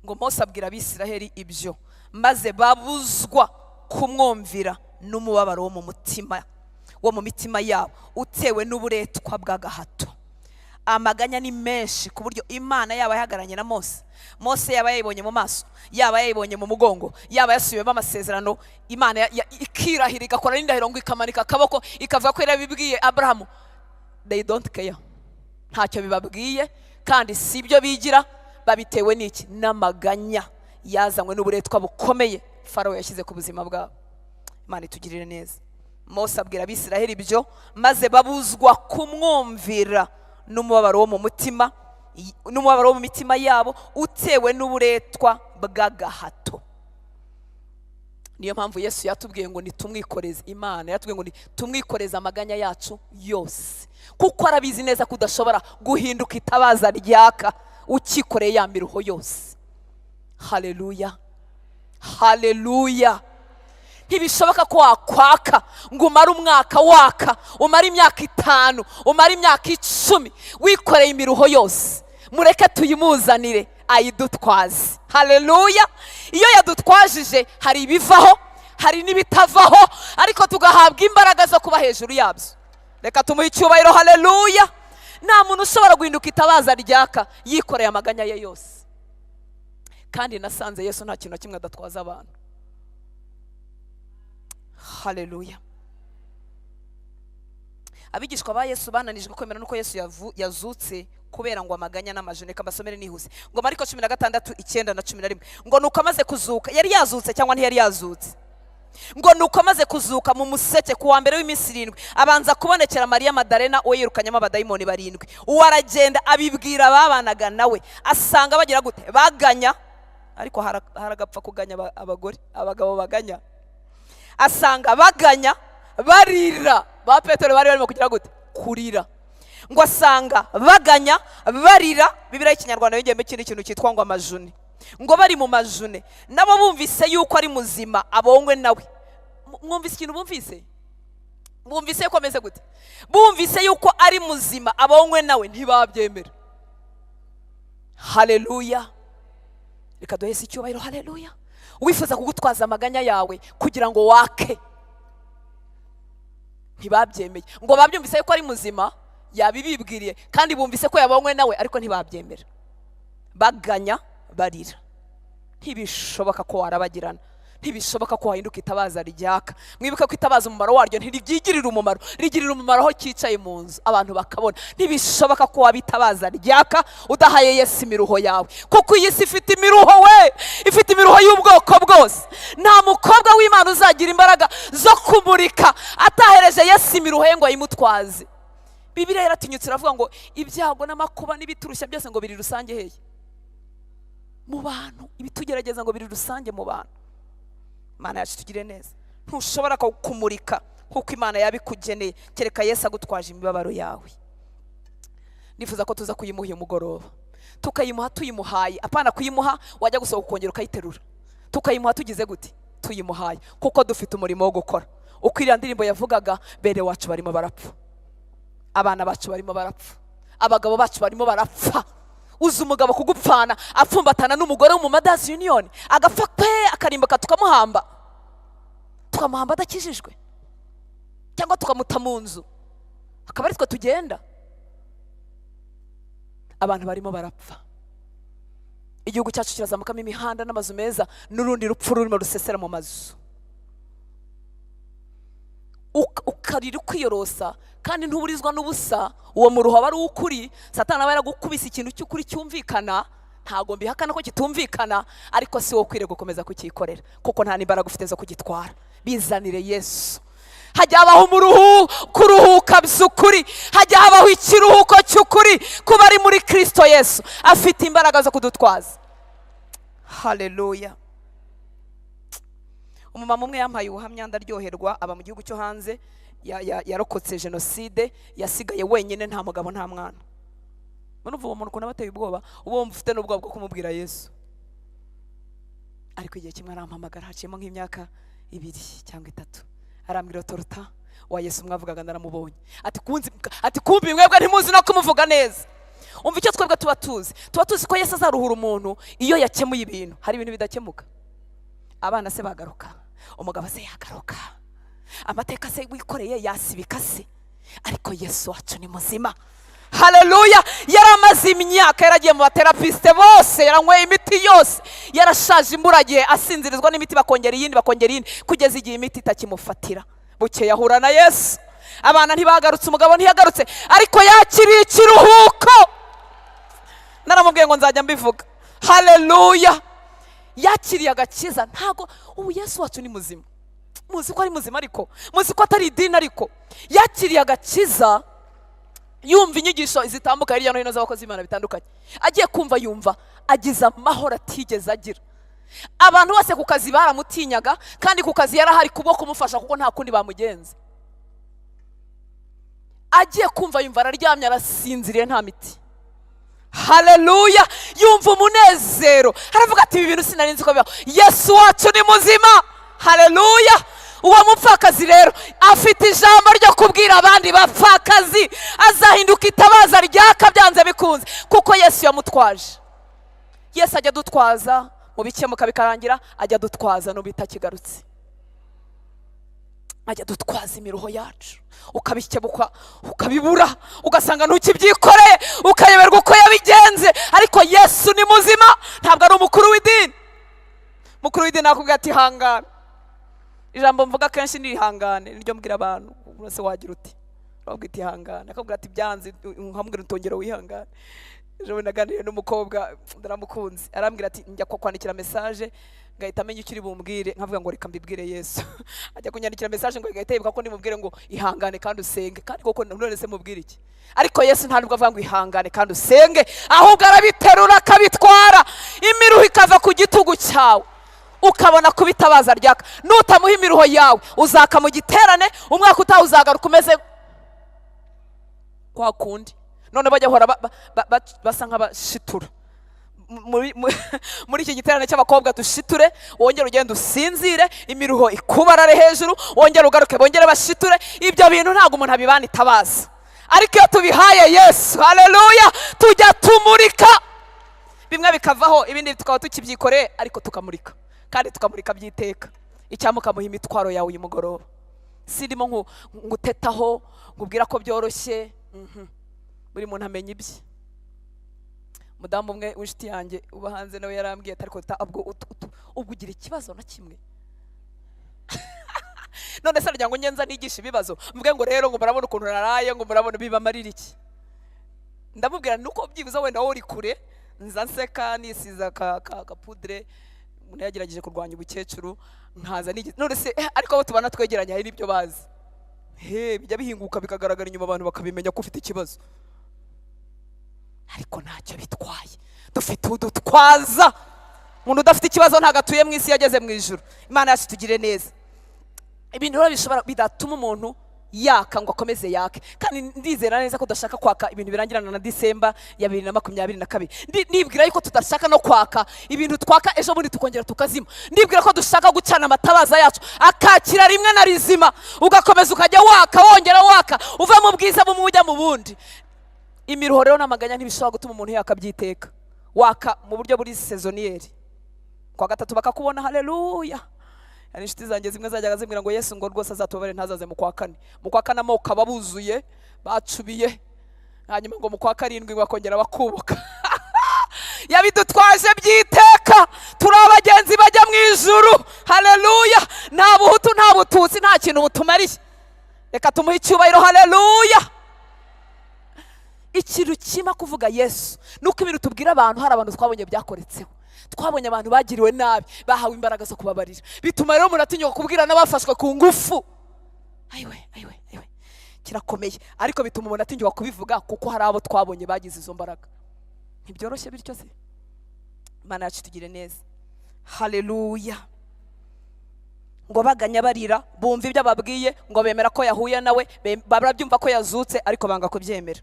Ngo Mose abwira Abisiraheli ibyo, maze babuzwa kumwumvira n'umubabaro wo mu mutima, wo mu mitima yabo, utewe n'uburetwa bw'agahato. Amaganya ni menshi ku buryo Imana yaba yahagararanye na Mose, Mose yaba yayibonye mu maso, yaba yayibonye mu mugongo, yaba yasubiyemo amasezerano, Imana ikirahira, igakora n'indahiro, ngo ikamanika akaboko, ikavuga ko yarabibwiye Aburahamu, they don't care, ntacyo bibabwiye, kandi si ibyo bigira. Babitewe n'iki? N'amaganya yazanywe n'uburetwa bukomeye Farawo yashyize ku buzima bwabo. Imana itugirire neza. Mose abwira Abisiraheli ibyo, maze babuzwa kumwumvira n'umubabaro wo mu mutima, n'umubabaro wo mu mitima yabo utewe n'uburetwa bw'agahato. Niyo mpamvu Yesu yatubwiye ngo nitumwikoreze. Imana yatubwiye ngo nitumwikoreze amaganya yacu yose, kuko arabizi neza ko udashobora guhinduka itabaza ryaka ukikoreye ya miruho yose. Haleluya, haleluya! Ntibishoboka ko wakwaka ngo umare umwaka waka, umare imyaka 5, umare imyaka 10 wikoreye imiruho yose. Mureke tuyimuzanire ayidutwaze. Haleluya! Iyo yadutwajije hari ibivaho, hari n'ibitavaho, ariko tugahabwa imbaraga zo kuba hejuru yabyo. Reka tumuhe icyubahiro. Haleluya! Nta muntu ushobora guhinduka itabaza ryaka yikoreye amaganya ye yose. Kandi nasanze Yesu nta kintu na kimwe adatwaza abantu. Haleluya! Abigishwa ba Yesu bananijwe kwemera nuko Yesu yazutse kubera ngo amaganya n'amajune. Reka mbasomere nihuse. Ngo Mariko 16:9 na 11, ngo nuko amaze kuzuka, yari yazutse cyangwa ntiyari yazutse? Ngo nuko amaze kuzuka mu museke ku wa mbere w'iminsi 7, abanza kubonekera Mariya Madarena, uwo yirukanyemo abadayimoni 7. Uwo aragenda abibwira ababanaga nawe, asanga bagira gute? Baganya. Ariko haragapfa kuganya abagore, abagabo baganya. Asanga baganya barira. Ba Petero bari barimo kugira gute? Kurira. Ngo asanga baganya barira. Bibiliya y'Ikinyarwanda yongeyemo ikindi kintu cyitwa ngo amajune. Ngo bari mu majune, nabo bumvise yuko ari muzima abongwe nawe. Mwumvise ikintu bumvise? Bumvise yuko ameze gute? Bumvise yuko ari muzima abongwe nawe, ntibabyemera. Haleluya! Reka duhese icyubahiro. Haleluya! Wifuza kugutwaza amaganya yawe kugira ngo wake, ntibabyemeye. Ngo babyumvise yuko ari muzima, yabibibwiriye, kandi bumvise ko yabonywe nawe, ariko ntibabyemera, baganya barira. Ntibishoboka ko warabagirana, ntibishoboka ko wahinduka itabaza ryaka. Mwibuke ko itabaza umumaro waryo ntiryigirira umumaro, rigirira umumaro aho cyicaye mu nzu abantu bakabona. Ntibishoboka ko wabitabaza ryaka udahaye Yesu imiruho yawe, kuko iyi si ifite imiruho we, ifite imiruho y'ubwoko bwose. Nta mukobwa w'Imana uzagira imbaraga zo kumurika atahereje Yesu imiruho ye ngo ayimutwaze. Bibiliya yaratinyutse iravuga ngo ibyago n'amakuba n'ibiturushya byose ngo biri rusange hehe? Mu bantu. Ibitugerageza ngo biri rusange mu bantu. Imana yacu tugire neza. Ntushobora kumurika nk'uko Imana yabikugeneye kereka Yesu agutwaje imibabaro yawe. Nifuza ko tuza kuyimuha uyu mugoroba, tukayimuha tuyimuhaye, apana kuyimuha wajya gusohoka ukongera ukayiterura. Tukayimuha tugize gute? Tuyimuhaye, kuko dufite umurimo wo gukora. Uko iriya ndirimbo yavugaga, bene wacu barimo barapfa, abana bacu barimo barapfa, abagabo bacu barimo barapfa. Uzi umugabo kugupfana apfumbatana n'umugore wo mu Mothers Union, agapfa pe, akarimbuka, tukamuhamba, tukamuhamba adakijijwe, cyangwa tukamuta mu nzu akaba ari twe tugenda. Abantu barimo barapfa. Igihugu cyacu kirazamukamo imihanda n'amazu meza, n'urundi rupfu rurimo rusesera mu mazu. Ukarira ukwiyorosa kandi ntuburizwa n'ubusa. Uwo muruho aba ari uw'ukuri. Satani aba yaragukubise ikintu cy'ukuri cyumvikana. Ntabwo mbihakana ko kitumvikana, ariko si wowe ukwiriye gukomeza kucyikorera, kuko nta n'imbaraga ufite zo kugitwara. Bizanire Yesu. Hajya habaho umuruhu kuruhuka by'ukuri, hajya habaho ikiruhuko cy'ukuri kuba ari muri Kristo Yesu, afite imbaraga zo kudutwaza. Haleluya! Umumama umwe yampaye ubuhamya ndaryoherwa. Aba mu gihugu cyo hanze, yarokotse jenoside, yasigaye wenyine, nta mugabo nta mwana. Urumva uwo muntu ukuntu aba ateye ubwoba, uba wumva ufite n'ubwoba bwo kumubwira Yesu. Ariko igihe kimwe arampamagara, haciyemo nk'imyaka 2 cyangwa 3, arambwira: "Toruta wa Yesu mwavugaga naramubonye." Ati kunzi, ati kumbi mwebwe ntimuzi no kumuvuga neza. Umva icyo twebwe tuba tuzi, tuba tuzi ko Yesu azaruhura umuntu iyo yakemuye ibintu. Hari ibintu bidakemuka. Abana se bagaruka, umugabo se yagaruka, amateka se wikoreye yasibika se? Ariko Yesu wacu ni muzima. Haleluya! Yari amaze imyaka yaragiye mu baterapisite bose, yaranyweye imiti yose, yarashaje imburagihe, asinzirizwa n'imiti, bakongera iyindi, bakongera iyindi, kugeza igihe imiti itakimufatira. Bukeye ahura na Yesu. Abana ntibagarutse, umugabo ntiyagarutse, ariko yakiriye ikiruhuko. Naramubwiye ngo nzajya mbivuga. Haleluya! Yakiriye agakiza. Ntago ubu Yesu wacu ni muzima, muzi ko ari muzima, ariko muzi ko atari idini, ariko yakiriye agakiza yumva inyigisho zitambuka hirya no hino z'abakozi b'Imana bitandukanye. Agiye kumva yumva agize amahoro atigeze agira. Abantu bose ku kazi baramutinyaga, kandi ku kazi yarahari kubwo kumufasha, kuko nta kundi bamugenza. Agiye kumva yumva araryamye, arasinziriye, nta miti. Haleluya! Yumva umunezero, aravuga ati: "Ibi bintu sinari nzi ko bibaho. Yesu wacu ni muzima." Haleluya! Uwo mupfakazi rero afite ijambo ryo kubwira abandi bapfakazi. Azahinduka itabaza ryaka byanze bikunze, kuko Yesu yamutwaje. Yesu ajya adutwaza mu bikemuka bikarangira, ajya adutwaza no bitakigarutse, ajya adutwaza imiruho yacu, ukabikebuka ukabibura, ugasanga ntukibyikoreye, ukayoberwa uko yabigenze. Ariko Yesu ni muzima, ntabwo ari umukuru w'idini. Mukuru w'idini akubwira ati: "Hangana." Ijambo mvuga kenshi ni "ihangane", niryo mbwira abantu. Wese wagira uti, urabwira iti: "Ihangane", akabwira ati: "Byanze", nkamubwira utongera wihangane. Ejo bundi naganiriye n'umukobwa, ndaramukunze, arambwira ati: "Njya kwandikira message ngahita amenya icyo uri bumbwire, nkavuga ngo reka mbibwire Yesu." Ajya kunyandikira message ngo igahita yibuka ko ndimubwire ngo ihangane kandi usenge. Kandi koko, none se mubwire iki? Ariko Yesu nta nubwo avuga ngo ihangane kandi usenge, ahubwo arabiterura akabitwara, imiruho ikava ku gitugu cyawe, ukabona kubitabaza ryaka. Nutamuha imiruho yawe, uzaka mu giterane, umwaka utaha uzagaruka umeze kwa kundi. None bajya bahora basa nk'abashitura muri iki giterane cy'abakobwa. Dushiture, wongere ugende usinzire, imiruho ikubarare hejuru, wongere ugaruke, bongere bashiture. Ibyo bintu ntabwo umuntu abibana itabaza. Ariko iyo tubihaye Yesu, haleluya, tujya tumurika, bimwe bikavaho, ibindi tukaba tukibyikoreye, ariko tukamurika kandi tukamurika by'iteka. Icyampa ukamuha imitwaro yawe uyu mugoroba. Sindimo ngutetaho, nkubwira ko byoroshye. Buri muntu amenya ibye. Umudamu umwe w'inshuti yanjye uba hanze nawe yarambwiye ati: "Ariko ubwo ugira ikibazo na kimwe?" None se aragira ngo ngenza nigishe ibibazo, mvuge ngo rero ngo murabona ukuntu naraye, ngo murabona bibamarira iki? Ndamubwira nuko byibuze wenda wowe uri kure, nza nseka, nisiza ka poudre, umuntu yagerageje kurwanya ubukecuru, nkaza nigi. None se ariko abo tubana twegeranye hari n'ibyo bazi he, bijya bihinguka bikagaragara inyuma, abantu bakabimenya ko ufite ikibazo. Ariko ntacyo bitwaye, dufite udutwaza. Umuntu udafite ikibazo ntabwo atuye mu isi, yageze mu ijuru. Imana yacu tugire neza. Ibintu rero bishobora bidatuma umuntu yaka ngo akomeze yake, kandi ndizera neza ko tudashaka kwaka ibintu birangirana na Disemba ya 2022. Nibwira yuko tudashaka no kwaka ibintu twaka ejo bundi tukongera tukazima. Ndibwira ko dushaka gucana amatabaza yacu akakira rimwe na rizima, ugakomeza ukajya waka, wongera waka, uva mu bwiza bumwe ujya mu bundi. Imiruho rero n'amaganya ntibishobora gutuma umuntu yaka byiteka. Waka mu buryo buri saisonnier, kwa gatatu bakakubona, haleluya. Hari inshuti zanjye zimwe zajyaga zimbwira ngo Yesu ngo rwose azatubabare ntazaze mu kwa kane. Mu kwa kane amoko aba buzuye, bacubiye, hanyuma ngo mu kwa karindwi bakongera bakubuka. Yabidutwaje by'iteka, turi abagenzi bajya mu ijuru. Haleluya! Nta buhutu, nta bututsi, nta kintu butumariye. Reka tumuhe icyubahiro. Haleluya! Ikintu kima kuvuga Yesu ni uko ibintu tubwira abantu, hari abantu twabonye byakoretseho, twabonye abantu bagiriwe nabi, bahawe imbaraga zo kubabarira. Bituma rero umuntu atinyuka kubwira n'abafashwe ku ngufu. Ayiwe, ayiwe, ayiwe, kirakomeye, ariko bituma umuntu atinyuka kubivuga kuko hari abo twabonye bagize izo mbaraga. Ntibyoroshye bityo se? Imana yacu tugire neza. Haleluya! Ngo baganya barira, bumva ibyo ababwiye, ngo bemera ko yahuye nawe, barabyumva ko yazutse, ariko banga kubyemera.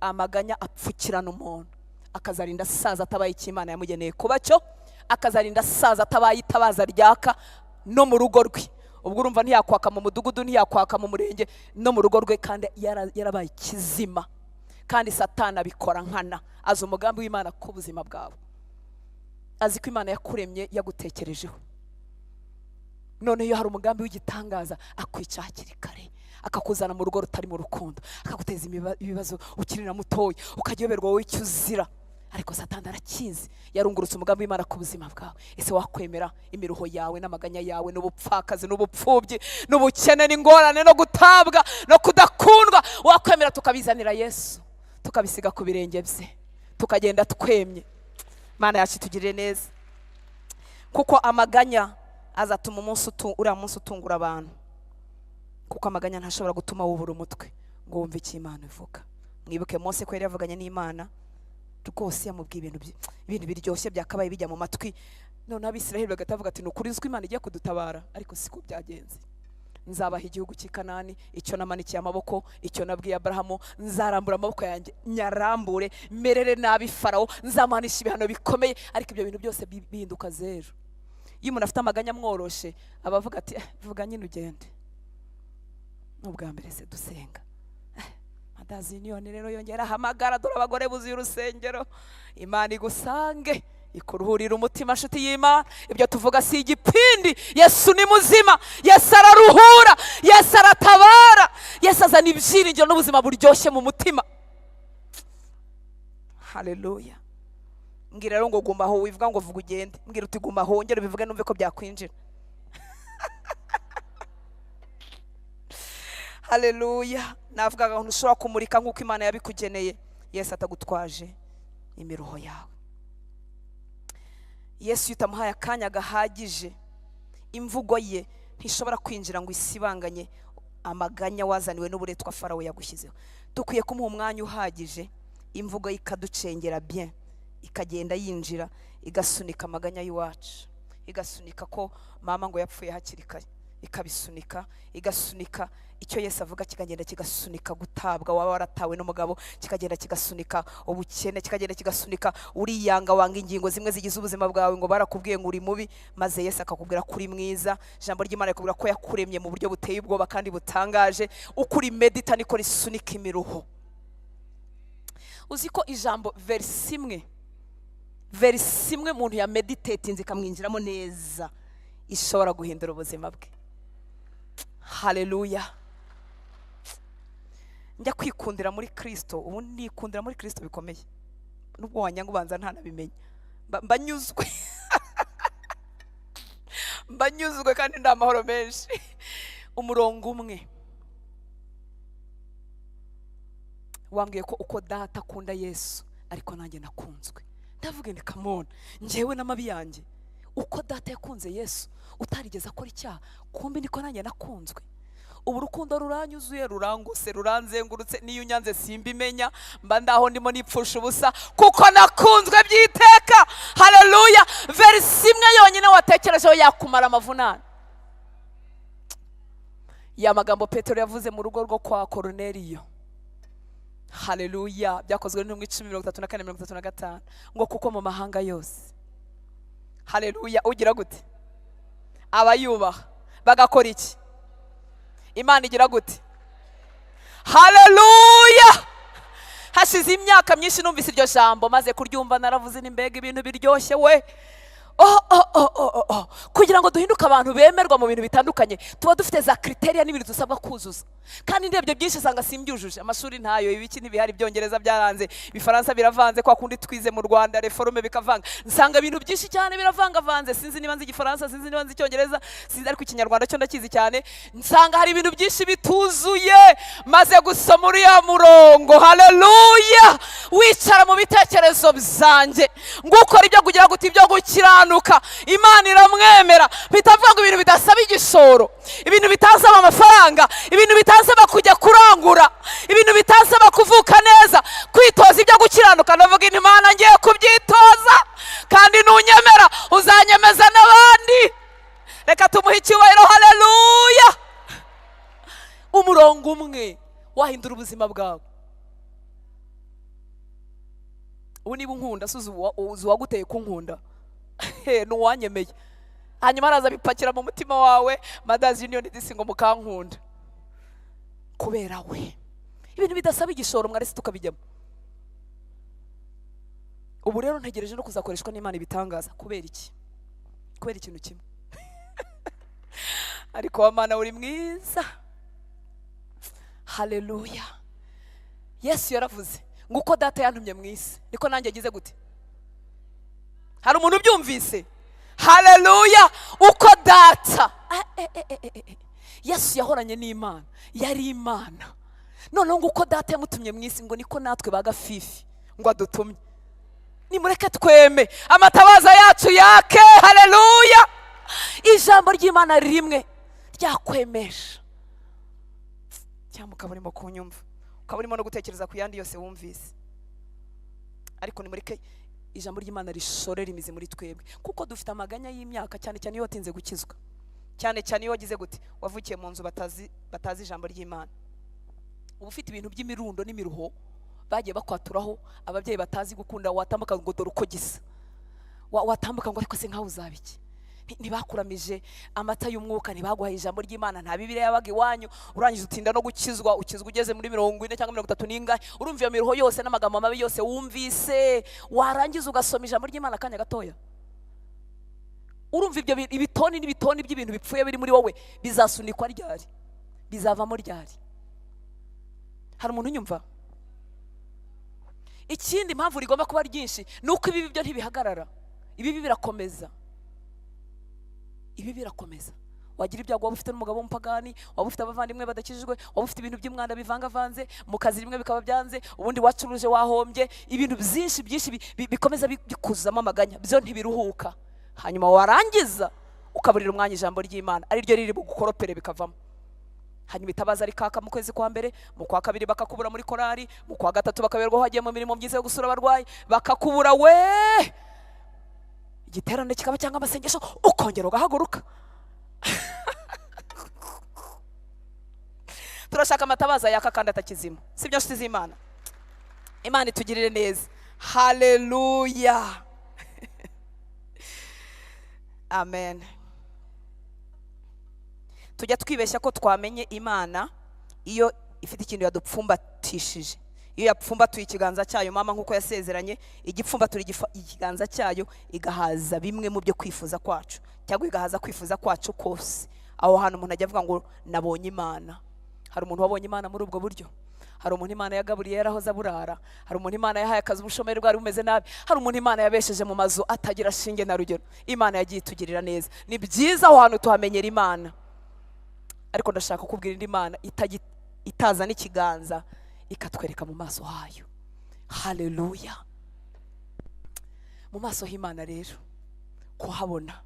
Amaganya apfukirana umuntu, akazarinda asaza atabaye icyo Imana yamugeneye kuba cyo, akazarinda asaza atabaye itabaza ryaka no mu rugo rwe. Ubwo urumva ntiyakwaka mu mudugudu, ntiyakwaka mu murenge, no mu rugo rwe, kandi yarabaye ikizima. Kandi Satani abikora nkana, azi umugambi w'Imana ku buzima bwawe, azi ko Imana yakuremye yagutekerejeho. None iyo hari umugambi w'igitangaza, akwica hakiri kare, akakuzana mu rugo rutari mu rukundo, akaguteza ibibazo ukiri na mutoya, ukajya uyoberwa wowe icyo uzira. Ariko Satani arakizi, yarungurutse umugambi w'Imana ku buzima bwawe. Ese wakwemera imiruho yawe n'amaganya yawe n'ubupfakazi n'ubupfubyi n'ubukene n'ingorane no gutabwa no kudakundwa? Wakwemera tukabizanira Yesu, tukabisiga ku birenge bye, tukagenda twemye? Imana yacu itugirire neza, kuko amaganya azatuma umunsi uriya munsi utungura abantu, kuko amaganya ntashobora gutuma wubura umutwe ngo wumve icyo Imana ivuga. Mwibuke Mose ko yari yavuganye n'Imana rwose, yamubwiye ibintu ibintu biryoshye byakabaye bijya mu matwi. None Abisiraheli bagahita bavuga ati: "Ni ukuri ko Imana igiye kudutabara." Ariko siko byagenze. Nzabaha igihugu cy'i Kanani, icyo namanikiye amaboko, icyo nabwiye Aburahamu. Nzarambura amaboko yanjye nyarambure, merere nabi Farawo, nzamuhanisha ibihano bikomeye. Ariko ibyo bintu byose bihinduka zeru iyo umuntu afite amaganya amworoshe, aba avuga ati: "Eh, vuga nyine ugende." Ni ubwa mbere se dusenga? Mothers Union rero yongera ahamagara, dore abagore buzuye urusengero. Imana igusange, ikuruhurira umutima. Nshuti y'Imana, ibyo tuvuga si igipindi. Yesu ni muzima, Yesu araruhura, Yesu aratabara, Yesu azana ibyiringiro n'ubuzima buryoshye mu mutima. Haleluya! Mbwira rero ngo guma aho, wivuga ngo vuga ugende. Mbwira uti guma aho, wongere ubivuge numve ko byakwinjira. Haleluya! Navugaga ngo ntushobora kumurika nk'uko Imana yabikugeneye Yesu atagutwaje imiruho yawe. Yesu iyo utamuhaye akanya gahagije, imvugo ye ntishobora kwinjira ngo isibanganye amaganya wazaniwe n'uburetwa Farawo yagushyizeho. Dukwiye kumuha umwanya uhagije, imvugo ye ikaducengera bien, ikagenda yinjira, igasunika amaganya y'iwacu, igasunika ko mama ngo yapfuye hakiri kare, ikabisunika, igasunika icyo Yesu avuga kikagenda kigasunika gutabwa waba waratawe n'umugabo, kikagenda kigasunika ubukene, kikagenda kigasunika uriyanga, wanga ingingo zimwe zigize ubuzima bwawe, ngo barakubwiye ngo uri mubi, maze Yesu akakubwira ko uri mwiza. Ijambo ry'Imana rikubwira ko yakuremye mu buryo buteye ubwoba kandi butangaje. Uko urimedita niko risunika imiruho. Uzi ko ijambo verisi imwe, verisi imwe umuntu yameditatinze ikamwinjiramo neza, ishobora guhindura ubuzima bwe? Haleluya! Njya kwikundira muri Kirisito, ubu nikundira muri Kirisito bikomeye. Nubwo wanyanga ubanza ntanabimenya, mba nyuzwe, mba nyuzwe kandi ndi amahoro menshi. Umurongo umwe wambwiye ko uko Data akunda Yesu ariko nanjye nakunzwe. Ndavuga nti: "Come on, njyewe n'amabi yanjye, uko Data yakunze Yesu utarigeze akora icyaha, kumbi niko nanjye nakunzwe." Ubu urukundo ruranyuzuye, rurangose, ruranzengurutse. Niyo unyanze simbimenya, mba ndaho ndimo nipfusha ubusa kuko nakunzwe by'iteka. Haleluya! Verisi imwe yonyine watekerejeho yakumara amavunane. Ya magambo Petero yavuze mu rugo rwo kwa Koroneliyo, haleluya, Byakozwe n'Intumwa 10, 34, 35, ngo kuko mu mahanga yose, haleluya, ugira gute? Abayubaha bagakora iki? Imana igira gute? Haleluya! Hashize imyaka myinshi numvise iryo jambo. Maze kuryumva naravuze ni mbega ibintu biryoshye we! Oh. Kugira ngo duhinduke abantu bemerwa mu bintu bitandukanye, tuba dufite za criteria n'ibintu dusabwa kuzuza. Kandi ndebye byinshi usanga simbyujuje. Amashuri ntayo, ibiki ntibihari, Ibyongereza byaranze, Ibifaransa biravanze, kwa kundi twize mu Rwanda réforme bikavanga. Nsanga ibintu byinshi cyane biravangavanze. Sinzi niba nzi Igifaransa, sinzi niba nzi Icyongereza, sinzi, ariko Ikinyarwanda cyo ndakizi cyane. Nsanga hari ibintu byinshi bituzuye. Maze gusoma uriya murongo, haleluya, wicara mu bitekerezo byanjye ngo ukora ibyo kugira guti ibyo gukiranuka, Imana iramwemera. Bitavuga ngo ibintu bidasaba igishoro, ibintu bitasaba amafaranga, ibintu bitasaba kujya kurangura, ibintu bitasaba kuvuka neza, kwitoza ibyo gukiranuka. Ndavuga inti: "Imana, ngiye kubyitoza, kandi nunyemera uzanyemeza n'abandi." Reka tumuhe icyubahiro. Haleluya! Umurongo umwe wahindura ubuzima bwawe. Ubu niba unkunda, si uzi uwaguteye kunkunda? Ni uwanyemeye, hanyuma araza abipakira mu mutima wawe. Mothers Union disi ngo mukankunda kubera we. Ibintu bidasaba igishoro mwarese tukabijyamo. Ubu rero ntegereje no kuzakoreshwa n'Imana ibitangaza. Kubera iki? Kubera ikintu kimwe. Ariko wa Mana uri mwiza. Haleluya! Yesu yaravuze ngo uko Data yantumye mu isi niko nanjye agize gute? Hari umuntu ubyumvise? Haleluya! Uko Data. Ah, eh, eh, eh, eh, eh. Yesu yahoranye n'Imana, yari Imana. Noneho ngo uko Data yamutumye mu isi, ngo niko natwe ba gafifi ngo adutumye. Nimureke tweme, amatabaza yacu yake. Haleluya! Ijambo ry'Imana rimwe ryakwemesha, cyangwa ukaba urimo kunyumva, ukaba urimo no gutekereza ku yandi yose wumvise. Ariko nimureke Ijambo ry'Imana rishorera imizi muri twebwe, kuko dufite amaganya y'imyaka, cyane cyane iyo watinze gukizwa, cyane cyane iyo wagize gute, wavukiye mu nzu batazi ijambo ry'Imana. Uba ufite ibintu by'imirundo n'imiruho bagiye bakwaturaho, ababyeyi batazi gukunda. Watambuka ngo dore uko gisa, watambuka ngo ariko se nkawe uzaba iki? Ntibakuramije amata y'umwuka, ntibaguhaye ijambo ry'Imana, nta Bibiliya yabaga iwanyu. Urangije utinda no gukizwa, ukizwa ugeze muri 40 cyangwa 30 n'ingahe. Urumva iyo miruho yose n'amagambo mabi yose wumvise, warangiza ugasoma ijambo ry'Imana akanya gatoya. Urumva ibyo ibitoni n'ibitoni by'ibintu bipfuye biri muri wowe bizasunikwa ryari? Bizavamo ryari? Hari umuntu unyumva? Ikindi, impamvu rigomba kuba ryinshi ni uko ibibi byo ntibihagarara, ibibi birakomeza, ibi birakomeza. Wagira ibyago, waba ufite n'umugabo w'umupagani, waba ufite abavandimwe badakijijwe, waba ufite ibintu by'umwanda bivangavanze mu kazi, rimwe bikaba byanze, ubundi wacuruje wahombye, ibintu byinshi byinshi bikomeza bikuzamo amaganya, byo ntibiruhuka. Hanyuma warangiza ukaburira umwanya ijambo ry'Imana, ari ryo riri bugukoropere bikavamo. Hanyuma itabaza rikaka mu kwezi kwa mbere, mu kwa kabiri bakakubura muri korari, mu kwa gatatu bakaberwa hagiye mu mirimo myiza yo gusura abarwayi, bakakubura we, igiterane kikaba cyangwa amasengesho, ukongera ugahaguruka. Turashaka amatabaza yaka kandi atakizima, sibyo nshuti z'Imana? Imana itugirire neza. Haleluya, amen. Tujya twibeshya ko twamenye Imana iyo ifite ikintu yadupfumbatishije, iyo yapfumbatuye ikiganza cyayo mama nk'uko yasezeranye, igipfumbatura ikiganza cyayo igahaza bimwe mu byo kwifuza kwacu, cyangwa igahaza kwifuza kwacu kose. Aho hantu umuntu ajya avuga ngo nabonye Imana. Hari umuntu wabonye Imana muri ubwo buryo? Hari umuntu Imana yagaburiye yarahoze aburara? Hari umuntu Imana yahaye akazi ubushomeri bwari bumeze nabi? Hari umuntu Imana yabesheje mu mazu atagira shinge na rugero? Imana yagiye itugirira neza. Ni byiza aho hantu tuhamenyera Imana, ariko ndashaka kukubwira indi Mana itaza n'ikiganza ikatwereka mu maso hayo. Haleluya. Mu maso h'Imana rero kuhabona,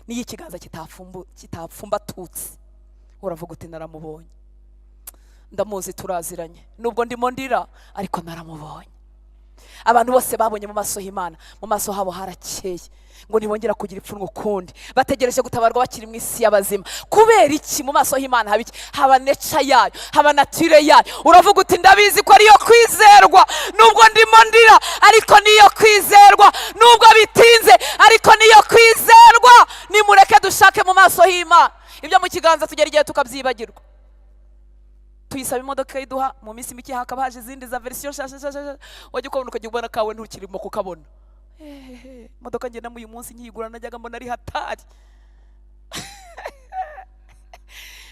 niyo ikiganza kitapfumbatutse, uravuga uti naramubonye, ndamuzi, turaziranye, nubwo ndimo ndira ariko naramubonye. Abantu bose babonye mu maso h'Imana, mu maso habo harakeye, ngo ntibongera kugira ipfunwe ukundi, bategereje gutabarwa bakiri mu isi y'abazima. Kubera iki? Mu maso h'Imana haba iki? Haba nature yayo, haba nature yayo. Uravuga uti ndabizi ko ariyo kwizerwa, nubwo ndimo ndira ariko niyo kwizerwa, nubwo bitinze ariko niyo kwizerwa. Nimureke dushake mu maso h'Imana. Ibyo mu kiganza tugera igihe tukabyibagirwa. Tuyisaba imodoka iduha mu minsi mike, hakaba haje izindi za version nshya nshya nshya, wajya ukabona ukajya ubona kawe ntukirimo kukabona. Ehehe, imodoka ngendamo uyu munsi nkiyigura najyaga mbona ari hatari,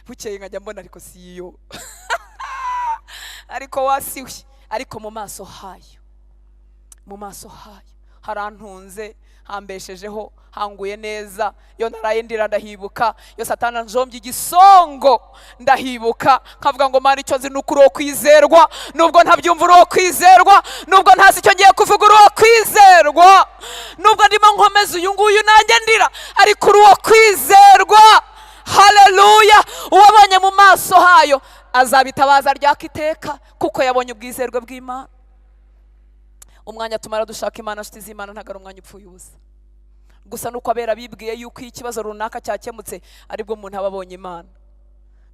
bukeye nkajya mbona ariko si iyo, ariko wasiwe. Ariko mu maso hayo, mu maso hayo harantunze, hambeshejeho, hanguye neza. Iyo naraye ndira ndahibuka, iyo Satani anjombye igisongo ndahibuka, nkavuga ngo Mana icyo nzi ni uko uri uwo kwizerwa, nubwo ntabyumva uri uwo kwizerwa, nubwo ntazi icyo ngiye kuvuga uri uwo kwizerwa, nubwo ndimo nkomeza uyu nguyu nanjye ndira, ariko uri uwo kwizerwa. Haleluya. Uwabonye mu maso hayo azabitabaza ryaka iteka, kuko yabonye ubwizerwe bw'Imana. Umwanya tumara dushaka Imana, nshuti z'Imana, ntabwo ari umwanya upfuye ubusa. Gusa nuko abera bibwiye yuko iyo ikibazo runaka cyakemutse aribwo umuntu aba abonye Imana.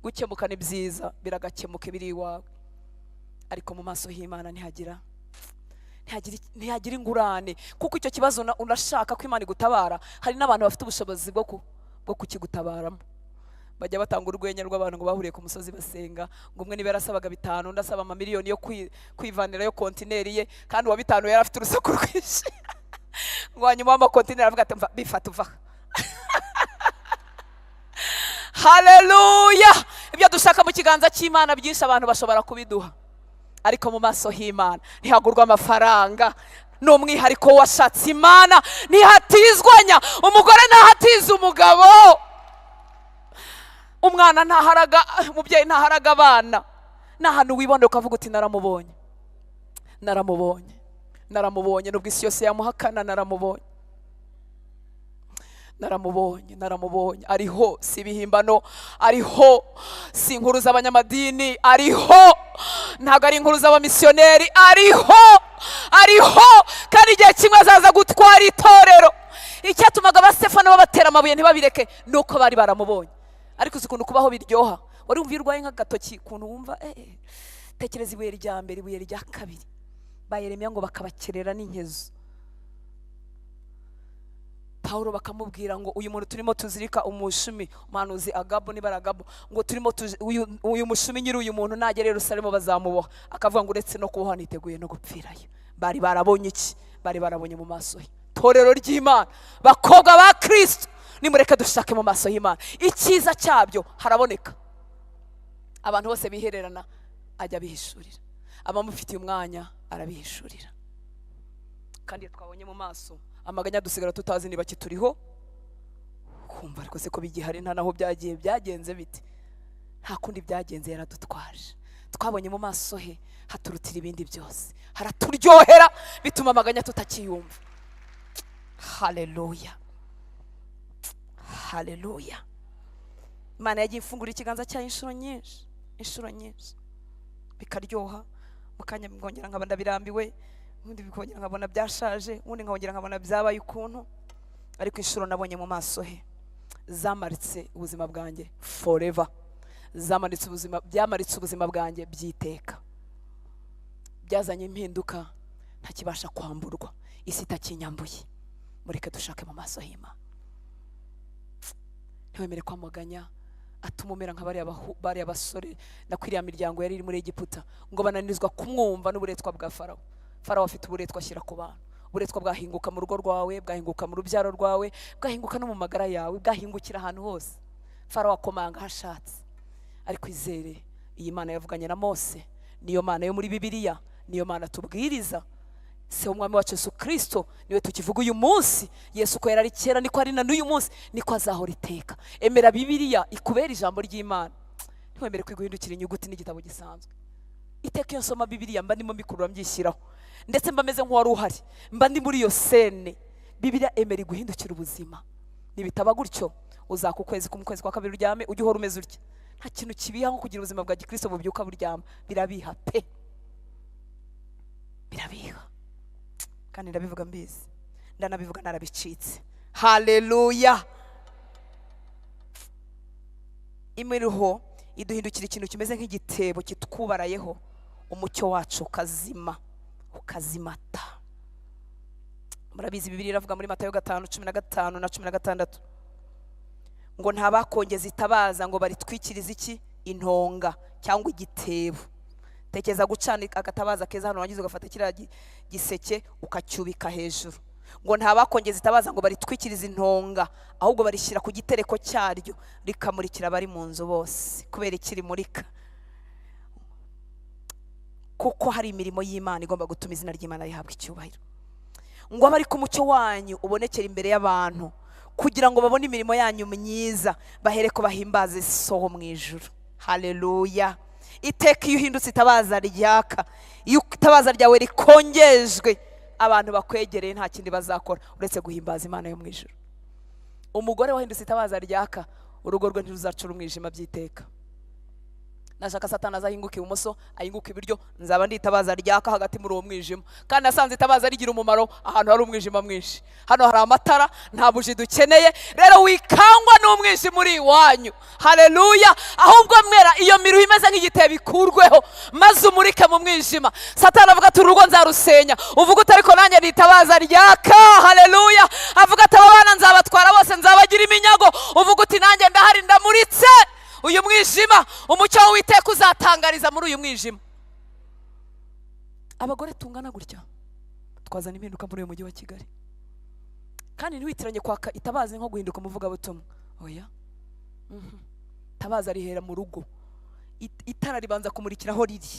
Gukemuka ni byiza, biragakemuka ibiri iwawe, ariko mu maso h'Imana ntihagira ingurane, kuko icyo kibazo unashaka ko Imana igutabara, hari n'abantu bafite ubushobozi bwo kukigutabaramo. Bajya batanga urwenya rw'abantu ngo bahuriye ku musozi basenga, ngo umwe niba yarasabaga 5, undi asaba amamiliyoni yo kwivanirayo kontineri ye, kandi uwa 5 yari afite urusaku rwinshi. Ngo hanyuma w'amakontineri aravuga ati mva bifata uva. Haleluya. Ibyo dushaka mu kiganza cy'Imana byinshi abantu bashobora kubiduha, ariko mu maso h'Imana ntihagurwa amafaranga. Ni umwihariko washatse Imana, ntihatizwanya. Umugore ntahatiza umugabo, umwana ntaharaga umubyeyi, ntaharaga abana. Ni ahantu wibonera ukavuga uti naramubonye, naramubonye, naramubonye, nubwo isi yose yamuhakana, naramubonye, naramubonye, naramubonye. Ariho, si ibihimbano, ariho, si inkuru z'abanyamadini, ariho, ntabwo ari inkuru z'abamisiyoneri, ariho, ariho. Kandi igihe kimwe azaza gutwara itorero. Icyatumaga Abasefano babatera amabuye ntibabireke ni uko bari baramubonye. Ariko uzi ukuntu kubaho biryoha? Wari wumva iyo urwaye nk'agatoki ukuntu wumva, tekereza ibuye rya mbere, ibuye rya kabiri, ba Yeremiya ngo bakabakerera n'inkezo. Pawulo bakamubwira ngo uyu muntu turimo tuzirika umushumi, umuhanuzi Agabo, niba ari Agabo, ngo turimo uyu mushumi nyiri uyu muntu nagera i Yerusalemu bazamuboha. Akavuga ngo uretse no kuboha niteguye no gupfirayo. Bari barabonye iki? Bari barabonye mu maso he. Torero ry'Imana, bakobwa ba Kristo, nimureke dushake mu maso y'Imana. Icyiza cyabyo haraboneka. Abantu bose bihererana ajya abihishurira, abamufitiye umwanya arabihishurira. Kandi iyo twabonye mu maso, amaganya dusigara tutazi niba kituriho. Kumva ariko se ko bigihari, nta naho byagiye, byagenze bite? Nta kundi byagenze, yaradutwaje. Twabonye mu maso he haturutira ibindi byose, haraturyohera, bituma amaganya tutakiyumva. Haleluya, haleluya! Imana yagiye ifungura ikiganza cyayo inshuro nyinshi, inshuro nyinshi, bikaryoha. Mu kanya nkongera nkaba ndabirambiwe, ubundi bikongera nkabona byashaje, ubundi nkongera nkabona byabaye ukuntu. Ariko inshuro nabonye mu maso he zamaritse ubuzima bwanjye forever, zamaritse ubuzima, byamaritse ubuzima bwanjye byiteka, byazanye impinduka ntakibasha kwamburwa, isi itakinyambuye. Mureke dushake mu maso h'Imana. Ntiwemere kwamaganya atuma umera nka bariya basore na kwiriya miryango yari iri muri Egiputa, ngo bananizwa kumwumva n'uburetwa bwa Farawo. Farawo afite uburetwa ashyira ku bantu. Uburetwa bwahinguka mu rugo rwawe, bwahinguka mu rubyaro rwawe, bwahinguka no mu magara yawe, bwahingukira ahantu hose. Farawo akomanga aho ashatse. Ariko izere iyi Mana yavuganye na Mose, niyo Mana yo muri Bibiliya, niyo Mana tubwiriza. Se w'Umwami wacu Yesu Kristo niwe tukivuga uyu munsi. Yesu uko yari ari kera niko ari na n'uyu munsi, niko azahora iteka. Emera Bibiliya ikubera ijambo ry'Imana, ntiwemere kwiguhindukira inyuguti n'igitabo gisanzwe. Iteka iyo nsoma Bibiliya mba ndimo mbikurura mbyishyiraho, ndetse mba meze nk'uwari uhari, mba ndi muri iyo scène. Bibiliya emera iguhindukira ubuzima. Nibitaba gutyo, uzaka ukwezi kumwe, ukwezi kwa kabiri uryame, ujye uhora umeze utya. Nta kintu kibiha nko kugira ubuzima bwa gikristo bubyuka buryama. Birabiha pe, birabiha. Kandi ndabivuga mbizi, ndanabivuga narabicitse. Haleluya! Imiruho iduhindukira ikintu kimeze nk'igitebo kitwubarayeho, umucyo wacu ukazima, ukazimata. Murabizi, Bibiliya iravuga muri Matayo 5:15 na 16 ngo nta bakongeza itabaza ngo baritwikirize iki? Intonga cyangwa igitebo. Tekereza gucana agatabaza keza hano, warangiza ugafata kiriya giseke ukacyubika hejuru. Ngo nta bakongeza itabaza ngo baritwikirize intonga, ahubwo barishyira ku gitereko cyaryo, rikamurikira abari mu nzu bose. Kubera iki rimurika? Kuko hari imirimo y'Imana igomba gutuma izina ry'Imana rihabwa icyubahiro. Ngo abe ariko umucyo wanyu ubonekera imbere y'abantu, kugira ngo babone imirimo yanyu myiza, bahereko bahimbaze So wo mu ijuru. Haleluya! Iteka iyo uhindutse itabaza ryaka, iyo itabaza ryawe rikongejwe, abantu bakwegereye nta kindi bazakora uretse guhimbaza Imana yo mu ijuru. Umugore wahindutse itabaza ryaka, urugo rwe ntiruzacura umwijima by'iteka. Nashaka Satani azahinguka ibumoso, ahinguka iburyo, nzaba ndi itabaza ryaka hagati muri uwo mwijima. Kandi nasanze itabaza rigira umumaro ahantu hari umwijima mwinshi. Hano hari amatara, nta buji dukeneye. Rero wikangwa n'umwijima uri iwanyu. Haleluya! Ahubwo mwera iyo miruho imeze nk'igitebo ikurweho, maze umurike mu mwijima. Satani avuga ati urugo nzarusenya, uvuga uti ariko nanjye ni itabaza ryaka. Haleluya! Avuga ati aba bana nzabatwara bose, nzabagira iminyago, uvuga uti nanjye ndahari, ndamuritse uyu mwijima. Umucyo w'Uwiteka uzatangariza muri uyu mwijima. Abagore tungana gutya twazana impinduka muri uyu mujyi wa Kigali. Kandi ntiwitiranye kwaka itabaza nko guhinduka umuvugabutumwa, oya. Tabaza rihera mu rugo. Itara ribanza kumurikira aho riri.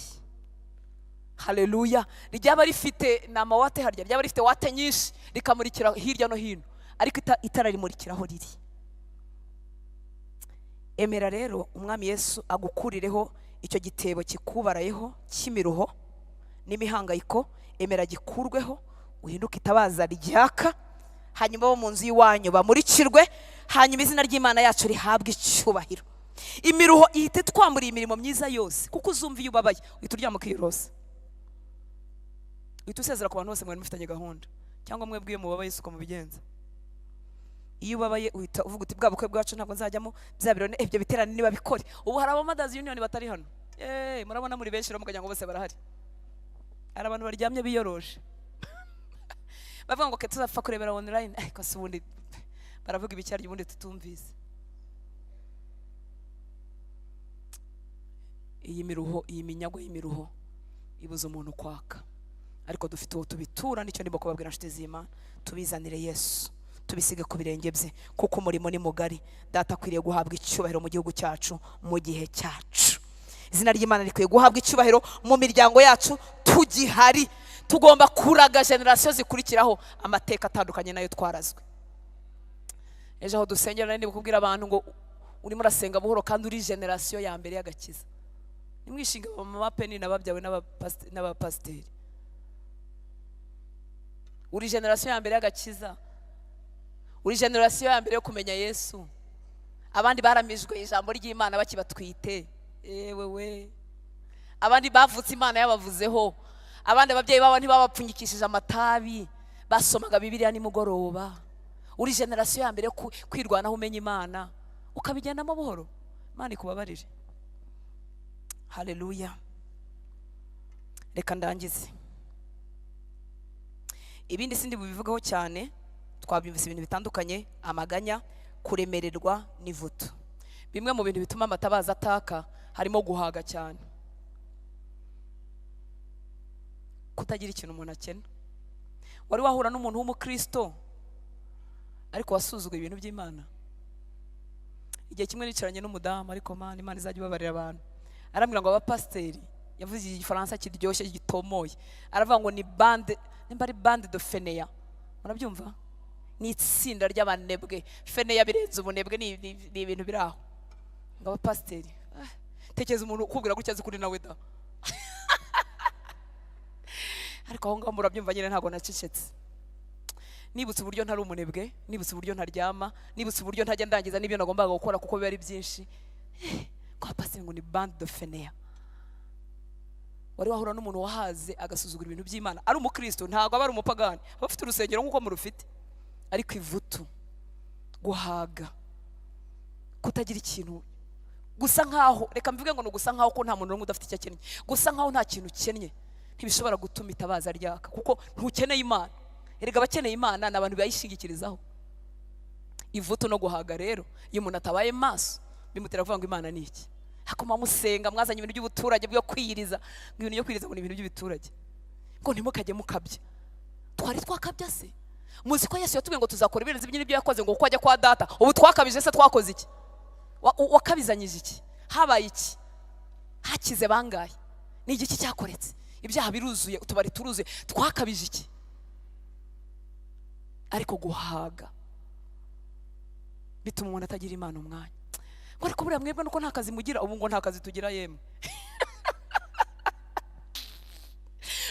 Haleluya! Ryaba rifite ni amawate, harya ryaba rifite wate nyinshi, rikamurikira hirya no hino, ariko itara rimurikira aho riri. Emera rero Umwami Yesu agukurireho icyo gitebo kikubarayeho cy'imiruho n'imihangayiko. Emera gikurweho, uhinduke itabaza ryaka, hanyuma bo mu nzu y'iwanyu bamurikirwe, hanyuma izina ry'Imana yacu rihabwe icyubahiro. Imiruho ihita itwambura imirimo myiza yose, kuko uzumva iyo ubabaye uhita uryama ukiyorosa. Uhita usezera ku bantu bose mwari mufitanye gahunda, cyangwa mwebwe iyo mubabaye isuko mubigenza. Iyo ubabaye uhita uvuga uti bwa bukwe bwacu ntabwo nzajyamo, bya birori, ibyo biterane niba bikore. Ubu hari aba Mothers Union batari hano. Murabona muri benshi rero mukagira ngo bose barahari. Hari abantu baryamye biyoroshe, bavuga ngo tuzapfa kurebera online, ariko se ubundi baravuga ibicyaryo ubundi tutumvise. Iyi miruho, iyi minyago y'imiruho ibuza umuntu kwaka, ariko dufite uwo tubitura. Nicyo ndimo kubabwira nshuti z'Imana, tubizanire Yesu, tubisige ku birenge bye, kuko umurimo ni mugari. Data akwiriye guhabwa icyubahiro mu gihugu cyacu, mu gihe cyacu. Izina ry'Imana rikwiye guhabwa icyubahiro mu miryango yacu tugihari. Tugomba kuraga generasiyo zikurikiraho amateka atandukanye nayo twarazwe. Ejo aho dusengera nari ndi kubwira abantu ngo urimo urasenga buhoro kandi uri generasiyo ya mbere y'agakiza. Nimwishinga mama Peni nababyawe n'abapasiteri. Uri generasiyo ya mbere y'agakiza, uri generasiyo ya mbere yo kumenya Yesu. Abandi baramijwe ijambo ry'Imana bakibatwite, ewe we. Abandi bavutse Imana yabavuzeho, abandi ababyeyi babo ntibabapfunyikishije amatabi, basomaga Bibiliya nimugoroba. Uri generasiyo ya mbere yo kwirwanaho umenya Imana, ukabigendamo buhoro. Imana ikubabarire. Haleluya. Reka ndangize. Ibindi sindi bubivugaho cyane, twabyumvise ibintu bitandukanye: amaganya, kuremererwa n'ivutu. Bimwe mu bintu bituma amatabaza ataka harimo guhaga cyane, kutagira ikintu umuntu akena. Wari wahura n'umuntu w'umukristo ariko wasuzuguye ibintu by'Imana? Igihe kimwe nicaranye n'umudamu, ariko Mana, Imana izajya ibabarira abantu, arambwira ngo abapasiteri, yavuze igifaransa kiryoshye gitomoye, aravuga ngo ni bande, nimba ari bande de feneya, murabyumva? Ni itsinda ry'abanebwe. Feneya birenze ubunebwe, ni ibintu biri aho. Ngo abapasiteri, tekereza umuntu ukubwira gutya azi kuri nawe da. Ariko aho ngaho murabyumva nyine, ntabwo nacecetse. Nibutse uburyo ntari umunebwe, nibutse uburyo ntaryama, nibutse uburyo ntajya ndangiza n'ibyo nagombaga gukora kuko biba ari byinshi. Ngo abapasiteri ngo ni bande de feneya. Wari wahura n'umuntu wahaze agasuzugura ibintu by'Imana, ari umukristo, ntabwo aba ari umupagani, aba afite urusengero nk'uko murufite, ariko ivutu, guhaga, kutagira ikintu, gusa nkaho, reka mvuge ngo ni ugusa nkaho, ko nta muntu n'umwe udafite icyo akennye, gusa nkaho nta kintu ukennye ntibishobora gutuma itabaza ryaka, kuko ntukeneye Imana. Erega abakeneye Imana ni abantu bayishingikirizaho. Ivutu no guhaga rero, iyo umuntu atabaye maso bimutera kuvuga ngo Imana ni iki? Hakoma musenga mwazanye ibintu by'ubuturage byo kwiyiriza, ngo ibintu byo kwiyiriza ngo ni ibintu by'ibiturage, ngo ntimukajye mukabya. Twari twakabya se? Muzi ko Yesu yatubwiye ngo tuzakora ibirenze ibyo yakoze, ngo kuko ajya kwa data. Ubu twakabije se? Twakoze iki? Wakabizanyije iki? Habaye iki? Hakize bangahe? Ni igiki cyakoretse? Ibyaha biruzuye, utubari turuzuye, twakabije iki? Ariko guhaga bituma umuntu atagira Imana umwanya. Ngo ariko buriya mwebwe nuko nta kazi mugira, ubu ngo nta kazi tugira yemwe.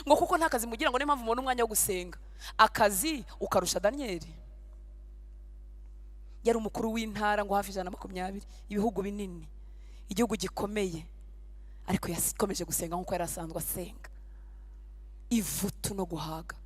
Ngo kuko nta kazi mugira ngo niyo mpamvu mubona umwanya wo gusenga. Akazi ukarusha Daniyeli. Yari umukuru w'intara ngo hafi 120, ibihugu binini, igihugu gikomeye, ariko yakomeje gusenga nk'uko yari asanzwe asenga. Ivutu no guhaga.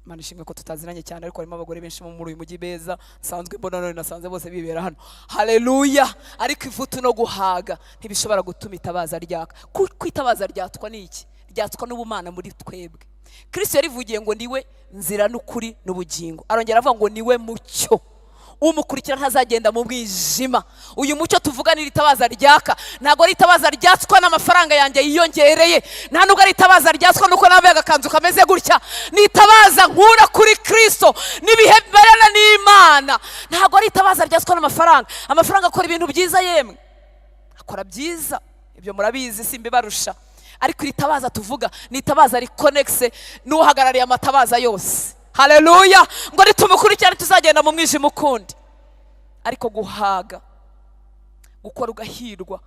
Imana ishimwe ko tutaziranye cyane, ariko harimo abagore benshi muri uyu mujyi beza nsanzwe mbona, none nasanze bose bibera hano. Haleluya. Ariko ivutu no guhaga ntibishobora gutuma itabaza ryaka. Kuko itabaza ryatwa ni iki? Ryatwa n'ubumana muri twebwe. Kristo yarivugiye ngo niwe nzira n'ukuri n'ubugingo. Arongera avuga ngo niwe mucyo, umukurikira ntazagenda mu mwijima. Uyu mucyo tuvuga ni itabaza ryaka, ntabwo ari itabaza ryatswa n'amafaranga yanjye yiyongereye, nta nubwo ari itabaza ryatswa nuko nambaye agakanzu kameze gutya. Ni itabaza nkura kuri Kristo n'ibihe biberana n'Imana. Ntabwo ari itabaza ryatswa n'amafaranga. Amafaranga akora ibintu byiza yemwe, akora byiza, ibyo murabizi simbibarusha. Ariko iri tabaza tuvuga ni itabaza rikonekise n'uhagarariye amatabaza yose. Haleluya. Ngo nitumukurikirane tuzagenda mu mwijima ukundi. Ariko guhaga, gukora ugahirwa,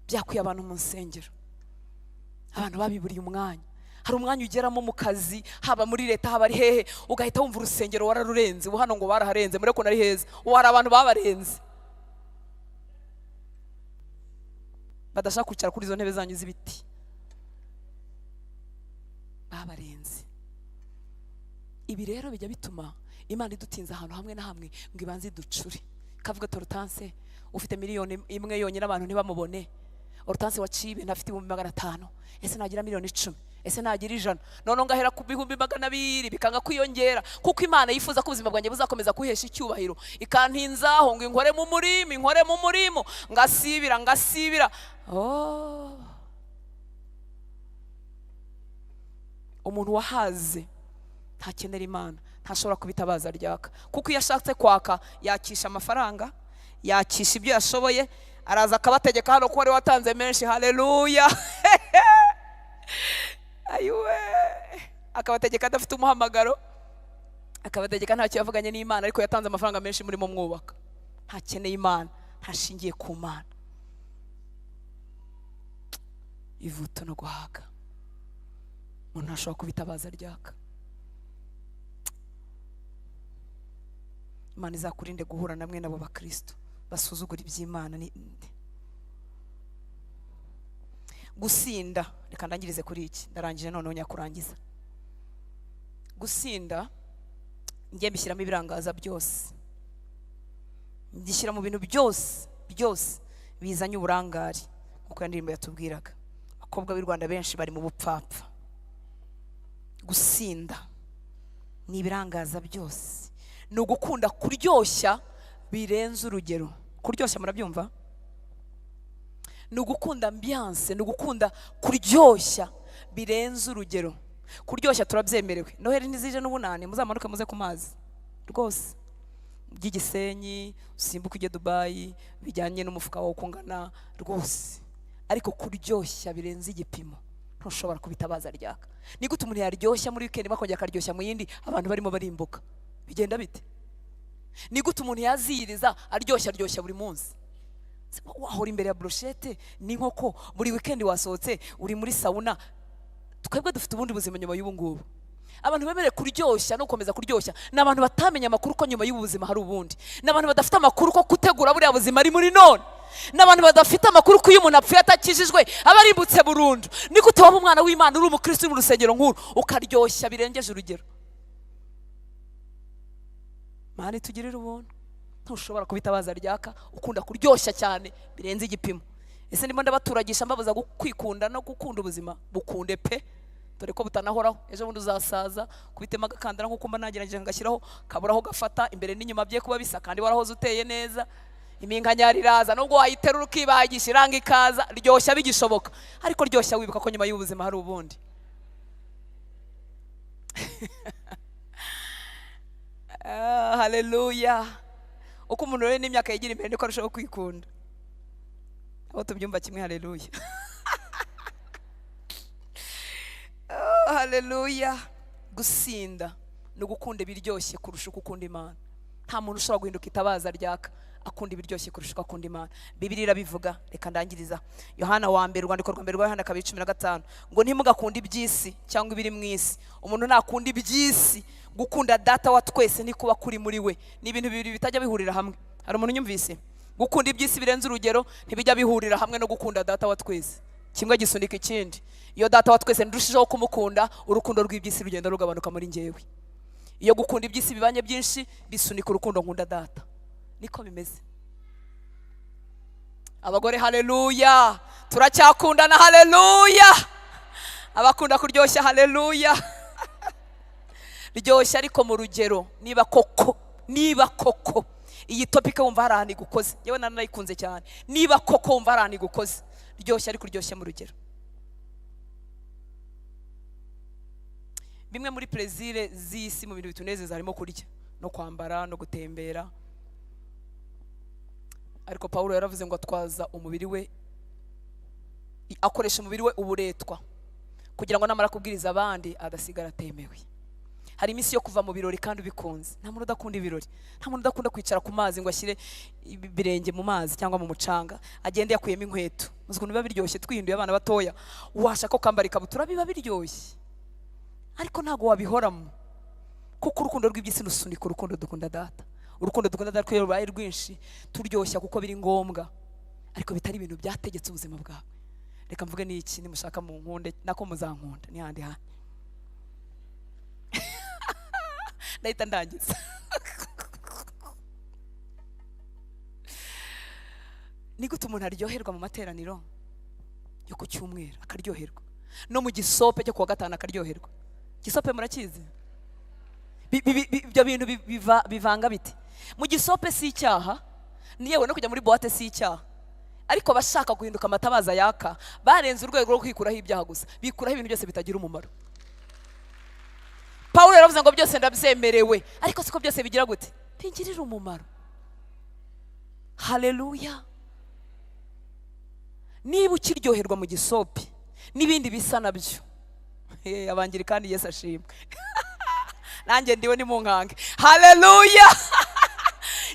byakwiye abantu mu nsengero. Abantu babiburiye umwanya. Hari umwanya ugeramo mu kazi, haba muri leta, haba ari hehe, ugahita wumva urusengero wararurenze. Ubu hano ngo baraharenze, mureko nari heza, ubu hari abantu babarenze. Badashaka kwicara kuri izo ntebe zanyu z'ibiti. Babarenze. Ibi rero bijya bituma Imana idutinza ahantu hamwe na hamwe ngo ibanze iducure. Kavuga Hortense ufite 1 miliyoni yonyine abantu ntibamubone. Hortense waciye ntafite 500,000. Ese nagira 10 miliyoni? Ese nagira 100? None ngahera ku 200,000 bikanga kwiyongera, kuko Imana yifuza ko ubuzima bwanjye buzakomeza kuhesha icyubahiro, ikantinzaho ngo inkore mu murimo, inkore mu murimo, ngasibira, ngasibira. Oh. Umuntu wahaze ntakenera Imana, ntashobora kubitabaza ryaka, kuko iyo ashatse kwaka yakisha amafaranga, yakisha ibyo yashoboye, araza akabategeka hano ko wari watanze menshi. Haleluya! Ayiwe, akabategeka adafite umuhamagaro, akabategeka ntacyo yavuganye n'Imana, ariko yatanze amafaranga menshi murimo mwubaka. Ntakeneye Imana, ntashingiye ku Mana. Ivuto no guhaga, umuntu ntashobora kubitabaza ryaka. Imana izakurinde guhura namwe nabo bakristo basuzugura iby'Imana. Ni gusinda. Reka ndangirize kuri iki, ndarangije noneho nyakurangiza. Gusinda njye mbishyiramo ibirangaza byose, ngishyira mu bintu byose byose bizanye uburangare, nkuko ya ndirimbo yatubwiraga. Abakobwa b'i Rwanda benshi bari mu bupfapfa. Gusinda ni ibirangaza byose, ni ugukunda kuryoshya birenze urugero. Kuryoshya murabyumva? Ni ugukunda ambiance, ni ugukunda kuryoshya birenze urugero. Kuryoshya turabyemerewe. Noheli ntizije n'ubunani, muzamanuke muze ku mazi rwose by'igisenyi, usimbuke ujye Dubayi, bijyanye n'umufuka wawe uko ungana rwose. Ariko kuryoshya birenze igipimo ntushobora kubitabaza ryaka. Ni gute umuntu yaryoshya muri weekend bakongera akaryoshya mu yindi, abantu barimo barimbuka? Bigenda bite? Ni gute umuntu yaziyiriza aryoshya aryoshya buri munsi? Wahora imbere ya brochette n'inkoko buri weekend, wasohotse uri muri sauna. Twebwe dufite ubundi buzima nyuma y'ubu ngubu. Abantu bemerewe kuryoshya no gukomeza kuryoshya ni abantu batamenya amakuru ko nyuma y'ubu buzima hari ubundi, ni abantu badafite amakuru ko gutegura buriya buzima ari muri none, ni abantu badafite amakuru ko iyo umuntu apfuye atakijijwe aba arimbutse burundu. Ni gute waba umwana w'Imana, uri umukristo, uri mu rusengero nk'uru, ukaryoshya birengeje urugero? Mana itugirire ubuntu. Ntushobora kubitabaza ryaka ukunda kuryoshya cyane birenze igipimo. Ese ndimo ndabaturagisha mbabuza kwikunda no gukunda ubuzima? Bukunde pe, dore ko butanahoraho. Ejo bundi uzasaza kubitema agakandara, nk'uko mba nagerageje ngashyiraho kaburaho gafata imbere n'inyuma bye kuba bisa, kandi warahoze uteye neza. Iminkanyari iraza, nubwo wayiterura ukibagisha iranga ikaza. Ryoshya bigishoboka, ariko ryoshya wibuka ko nyuma y'ubuzima hari ubundi. Haleluya! Uko umuntu rero n'imyaka yigira imbere niko arushaho kwikunda. Aho tubyumva kimwe, haleluya. Oh, haleluya. Gusinda ni ugukunda ibiryoshye kurusha uko ukunda Imana. Nta muntu ushobora guhinduka itabaza ryaka akunda ibiryoshye kurusha uko akunda Imana. Bibiliya irabivuga. Reka ndangiriza Yohana wa mbere, urwandiko rwa mbere rwa Yohana 2:15, ngo ntimugakunde iby'isi cyangwa ibiri mu isi. Umuntu nakunda iby'isi, gukunda data wa twese ntikuba kuri muri we. Ni ibintu bibiri bitajya bihurira hamwe. Hari umuntu unyumvise? Gukunda iby'isi birenze urugero ntibijya bihurira hamwe no gukunda data wa twese. Kimwe gisunika ikindi. Iyo data wa twese ndushijeho kumukunda, urukundo rw'iby'isi rugenda rugabanuka muri njyewe. Iyo gukunda iby'isi bibanye byinshi, bisunika urukundo nkunda data. Niko bimeze. Abagore, haleluya, turacyakundana, haleluya. Abakunda kuryoshya, haleluya. Ryoshya ariko mu rugero. Niba koko, niba koko iyi topic wumva hari ahantu igukoze, yewe nanayikunze cyane. Niba koko wumva hari ahantu igukoze, ryoshya ariko uryoshye mu rugero. Bimwe muri plaisir z'isi, mu bintu bitunezeza, harimo kurya no kwambara no gutembera. Ariko Pawulo yaravuze ngo atwaza umubiri we, akoresha umubiri we uburetwa, kugira ngo namara kubwiriza abandi adasigara atemewe. Hari iminsi yo kuva mu birori kandi ubikunze. Nta muntu udakunda ibirori, nta muntu udakunda kwicara ku mazi ngo ashyire ibirenge mu mazi cyangwa mu mucanga, agende yakuyemo inkweto. Uzi ukuntu biba biryoshye? Twihinduye abana batoya, washaka ukambara ikabutura, biba biryoshye, ariko ntabwo wabihoramo, kuko urukundo rw'iby'isi rusunika urukundo dukunda data. Urukundo dukunda data iyo rubaye rwinshi, turyoshya kuko biri ngombwa, Ariko bitari ibintu byategetse ubuzima bwawe. Reka mvuge n'iki, nimushaka mu nkunde nako muzankunda ni handi handi ndahita ndangiza. Ni gute umuntu aryoherwa mu materaniro yo ku cyumweru akaryoherwa, no mu gisope cyo kuwa gatanu akaryoherwa? Gisope murakizi? Ibyo bintu bivanga bite? Mu gisope si icyaha, yewe no kujya muri boîte si icyaha, ariko abashaka guhinduka amatabaza yaka barenze urwego rwo kwikuraho ibyaha gusa, bikuraho ibintu byose bitagira umumaro. Pawulo yaravuze ngo byose ndabyemerewe, ariko siko byose bigira gute? Bingirira umumaro. Haleluya. Niba ukiryoherwa mu gisope n'ibindi bisa nabyo, abangiri kandi Yesu ashimwe. Nanjye ndiwe ni mu nkange. Haleluya.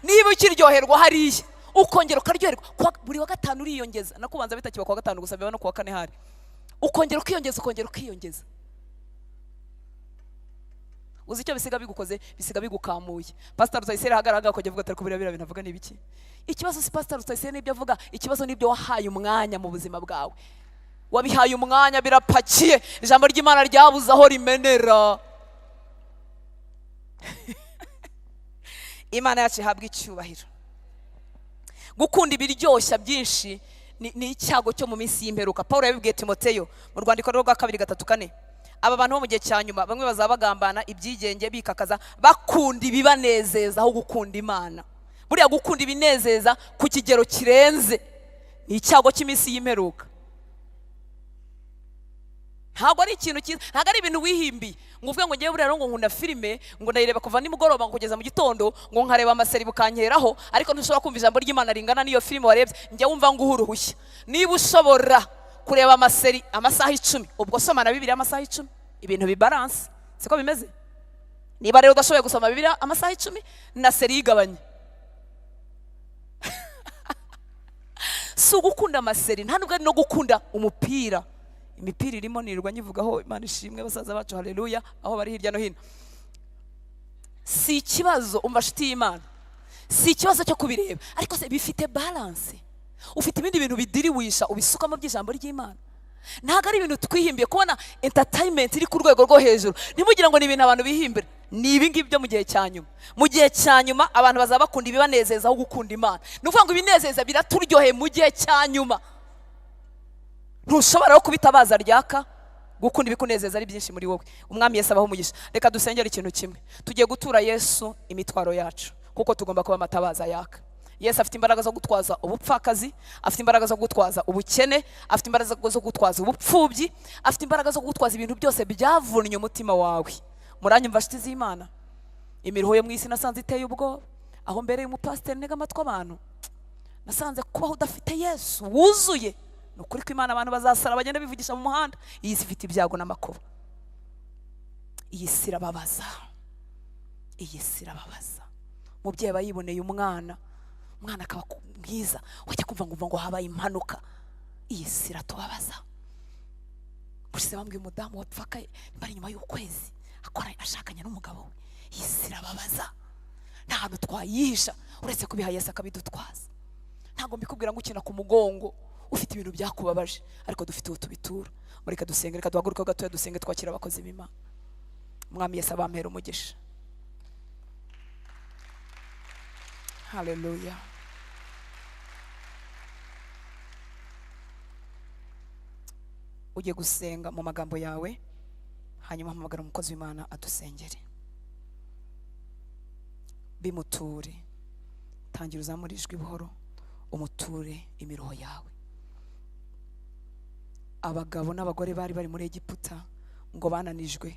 Niba ukiryoherwa hariya ukongera ukaryoherwa buri wa gatanu uriyongeza, nakubanza bitakiba kuwa gatanu gusa, biba no kuwa kane hari, ukongera ukiyongeza, ukongera ukiyongeza. Uzi icyo bisiga bigukoze? Bisiga bigukamuye. Pastor Rutayisire ahagarara akajya avuga ati ariko biriya bintu avuga ni ibiki? Ikibazo si Pastor Rutayisire n'ibyo avuga, ikibazo n'ibyo wahaye umwanya mu buzima bwawe. Wabihaye umwanya birapakiye, ijambo ry'Imana ryabuze aho rimenera. Imana yacu ihabwa icyubahiro. Gukunda ibiryoshya byinshi ni icyago cyo mu minsi y'imperuka. Paulo yabibwiye Timoteyo mu rwandiko rwa 2:3-4. Aba bantu bo mu gihe cya nyuma bamwe bazaba bagambana ibyigenge, bikakaza, bakunda ibibanezeza aho gukunda Imana. Buriya gukunda ibinezeza ku kigero kirenze ni icyago cy'iminsi y'imperuka. Ntabwo ari ikintu cyiza, ntabwo ari ibintu wihimbiye ngo uvuge ngo ngewe buriya ngo nkunda filime, ngo ndayireba kuva nimugoroba ngo kugeza mu gitondo, ngo nkareba amaseri bukankeraho, ariko ntushobora kumva ijambo ry'Imana ringana n'iyo filime warebye. Njye wumva nguha uruhushya. Niba ushobora kureba amaseri amasaha 10, ubwo soma na Bibiliya amasaha 10, ibintu bibalance, siko bimeze? Niba rero udashoboye gusoma Bibiliya amasaha 10, na seri yigabanye. Si ugukunda amaseri, nta nubwo ari no gukunda umupira. Imipira irimo nirirwa nyivugaho, Imana ishimwe basaza bacu, haleluya, aho bari hirya no hino. Si ikibazo, umva nshuti y'Imana, si ikibazo cyo kubireba, ariko se bifite balance. Ufite ibindi bintu bidiriwisha ubisukamo by'ijambo ry'Imana. Ntabwo ari ibintu twihimbiye kubona entertainment iri ku rwego rwo hejuru. Ntimugire ngo ni ibintu abantu bihimbira, ni ibi ngibi byo mu gihe cya nyuma. Mu gihe cya nyuma abantu bazaba bakunda ibibanezeza aho gukunda Imana. Ni ukuvuga ngo ibinezeza biraturyoheye mu gihe cya nyuma. Ntushobora kubitabaza ryaka, gukunda ibikunezeza ari byinshi muri wowe. Umwami Yesu abaho umugisha. Reka dusengere ikintu kimwe. Tugiye gutura Yesu imitwaro yacu, kuko tugomba kuba amatabaza yaka. Yesu afite imbaraga zo gutwaza ubupfakazi, afite imbaraga zo gutwaza ubukene, afite imbaraga zo gutwaza ubupfubyi, afite imbaraga zo gutwaza ibintu byose byavunnye umutima wawe. Muranyumva nshuti z'Imana? Imiruho yo mu isi nasanze iteye ubwoba. Aho mbereye umupasiteri ntega amatwi abantu, nasanze kubaho udafite Yesu wuzuye, ni ukuri ko Imana abantu bazasara bagenda bivugisha mu muhanda. Iyi si ifite ibyago n'amakuba, iyi si irababaza, iyi si irababaza. Umubyeyi aba yiboneye umwana, umwana akaba mwiza, wajya kumva ngo habaye impanuka. Iyi si iratubabaza. Bushize bambwiye umudamu wapfakaye bari nyuma y'ukwezi akora ashakanye n'umugabo we. Iyi si irababaza, nta hantu twayihisha uretse kubiha Yesu akabidutwaza. Ntabwo mbikubwira ngo ukina ku mugongo ufite ibintu byakubabaje, ariko dufite uwo tubitura. Mureka dusenge, reka duhaguruke gatoya dusenge twakira abakozi b'Imana. Umwami Yesu abampera umugisha. Haleluya. Ujye gusenga mu magambo yawe, hanyuma hamagara umukozi w'Imana adusengere. Bimuture, tangira uzamure ijwi buhoro, umuture imiruho yawe. Abagabo n'abagore bari bari muri Egiputa ngo bananijwe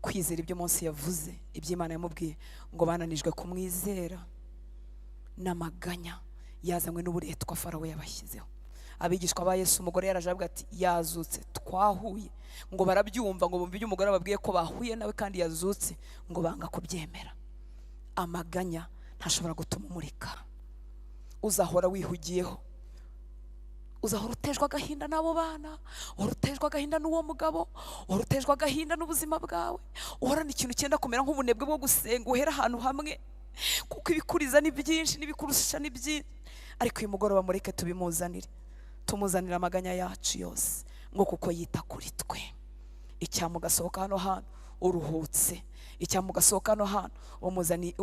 kwizera ibyo Mose yavuze, ibyo Imana yamubwiye, ngo bananijwe kumwizera n'amaganya yazanywe n'uburetwa Farawo yabashyizeho. Abigishwa ba Yesu, umugore yaraje avuga ati yazutse, twahuye. Ngo barabyumva, ngo bumve ibyo umugore ababwiye ko bahuye nawe kandi yazutse, ngo banga kubyemera. Amaganya ntashobora gutuma umurika. Uzahora wihugiyeho, uzahora utejwe agahinda n'abo bana, uhora utejwe agahinda n'uwo mugabo, uhora utejwe agahinda n'ubuzima bwawe, uhorana ikintu cyenda kumera nk'ubunebwe bwo gusenga, uhera ahantu hamwe, kuko ibikuriza ni byinshi n'ibikurusha ni byinshi. Ariko uyu mugoroba mureke tubimuzanire, tumuzanire amaganya yacu yose, ngo kuko yita kuri twe. Icyampa ugasohoka hano hantu uruhutse, icyampa ugasohoka hano hantu umuzaniye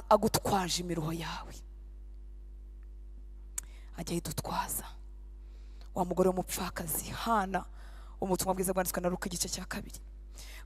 agutwaje imiruho yawe. Ajya yidutwaza. Wa mugore w'umupfakazi Hana, ubutumwa bwiza bwanditswe na Luka igice cya 2,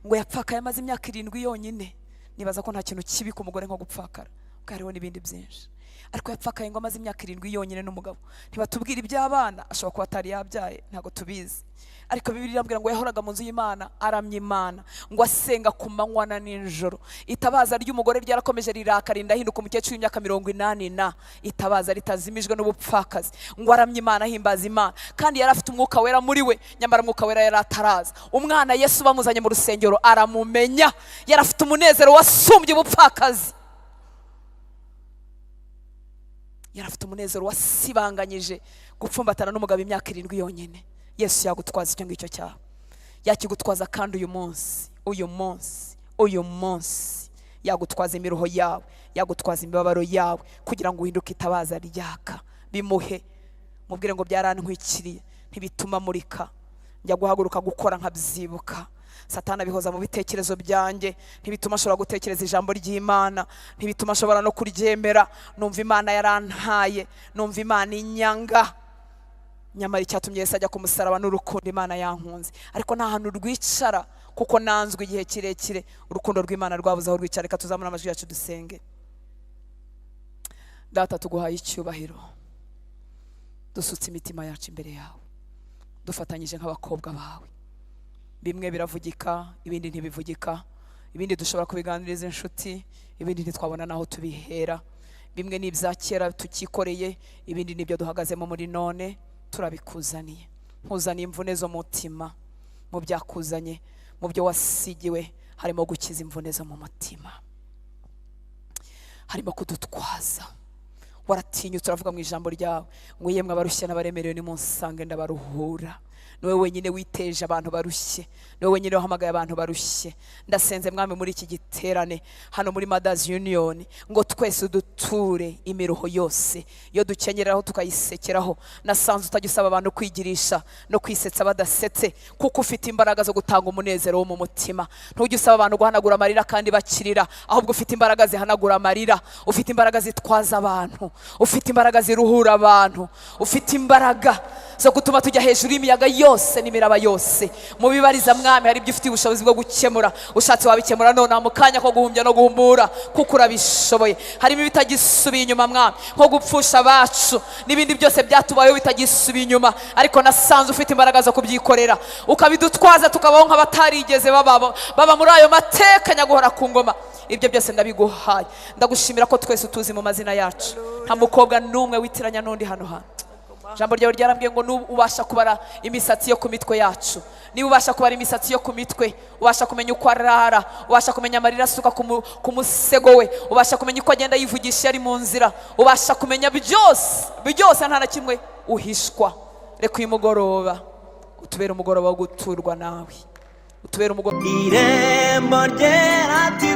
ngo yapfakaye amaze imyaka 7 yonyine. Nibaza ko nta kintu kibi ku mugore nko gupfakara, kuko hariho n'ibindi byinshi, ariko yapfakaye ngo amaze imyaka 7 yonyine n'umugabo. Ntibatubwira iby'abana, ashobora kuba atari yabyaye, ntabwo tubizi, ariko Bibiliya irambwira ngo yahoraga mu nzu y'Imana aramya Imana, ngo asenga ku manywa na nijoro. Itabaza ry'umugore ryarakomeje riraka, rinda ahinduka umukecuru w'imyaka 80 na itabaza ritazimijwe n'ubupfakazi, ngo aramye Imana, ahimbaza Imana, kandi yari afite umwuka wera muri we, nyamara umwuka wera yari ataraza. Umwana Yesu bamuzanye mu rusengero aramumenya, yari afite umunezero wasumbye ubupfakazi, yari afite umunezero wasibanganyije gupfumbatana n'umugabo imyaka 7 yonyine. Yesu yagutwaza icyo ngicyo cyawe, yakigutwaza kandi uyu munsi, uyu munsi, uyu munsi yagutwaza imiruho yawe, yagutwaza imibabaro yawe, kugira ngo uhinduke itabaza ryaka. Bimuhe, mubwire ngo byarantwikiriye, ntibituma murika, njya guhaguruka gukora nkabyibuka. Satani abihoza mu bitekerezo byanjye, ntibituma ashobora gutekereza ijambo ry'Imana, ntibituma ashobora no kuryemera. Numva Imana yarantaye, numva Imana inyanga, nyamara icyatumye Yesu ajya ku musaraba n'urukundo Imana yankunze. Ariko nta hantu rwicara, kuko nanzwe igihe kirekire, urukundo rw'Imana rwabuze aho rwicara. Reka tuzamure amajwi yacu dusenge. Data, tuguhaye icyubahiro, dusutse imitima yacu imbere yawe, dufatanyije nk'abakobwa bawe. Bimwe biravugika, ibindi ntibivugika, ibindi dushobora kubiganiriza inshuti, ibindi ntitwabona n'aho tubihera. Bimwe ni ibya kera tukikoreye, ibindi ni ibyo duhagazemo muri none, turabikuzaniye. Nkuzaniye imvune zo mu mutima, mu byakuzanye, mu byo wasigiwe, harimo gukiza imvune zo mu mutima, harimo kudutwaza. Waratinyutse uravuga mu ijambo ryawe ngo yemwe abarushye n'abaremerewe nimunsange ndabaruhura. Niwe wenyine witeje abantu barushye, niwe wenyine wahamagaye abantu barushye. Ndasenze Mwami muri iki giterane hano muri Mothers Union, ngo twese duture imiruho yose iyo dukenyereraho tukayisekeraho. Nasanze utajya usaba abantu kwigirisha no kwisetsa badasetse, kuko ufite imbaraga zo gutanga umunezero wo mu mutima. Ntujya usaba abantu guhanagura amarira kandi bakirira, ahubwo ufite imbaraga zihanagura amarira, ufite imbaraga zitwaza abantu, ufite imbaraga ziruhura abantu, ufite imbaraga zo gutuma tujya hejuru y'imiyaga yose n'imiraba yose. Mu bibariza Mwami hari ibyo ufitiye ubushobozi bwo gukemura, ushatse wabikemura nonaha mu kanya ko guhumbya no guhumbura, kuko urabishoboye. Harimo ibitagisubiye inyuma Mwami, nko gupfusha abacu n'ibindi byose byatubayeho bitagisubiye inyuma, ariko nasanze ufite imbaraga zo kubyikorera, ukabidutwaza tukabaho nk'abatarigeze baba muri ayo mateka nyaguhora ku ngoma. Ibyo byose ndabiguhaye, ndagushimira ko twese utuzi mu mazina yacu, nta mukobwa n'umwe witiranya n'undi hano hantu. Ijambo ryawe ryarambwiye ngo nuba ubasha kubara imisatsi yo ku mitwe yacu, niba ubasha kubara imisatsi yo ku mitwe, ubasha kumenya uko arara, ubasha kumenya amarira asuka ku musego we, ubasha kumenya uko agenda yivugisha iyo ari mu nzira, ubasha kumenya byose byose, nta na kimwe uhishwa. Reka uyu mugoroba utubere umugoroba wo guturwa nawe, utubere umugoroba. Irembo Ryera TV.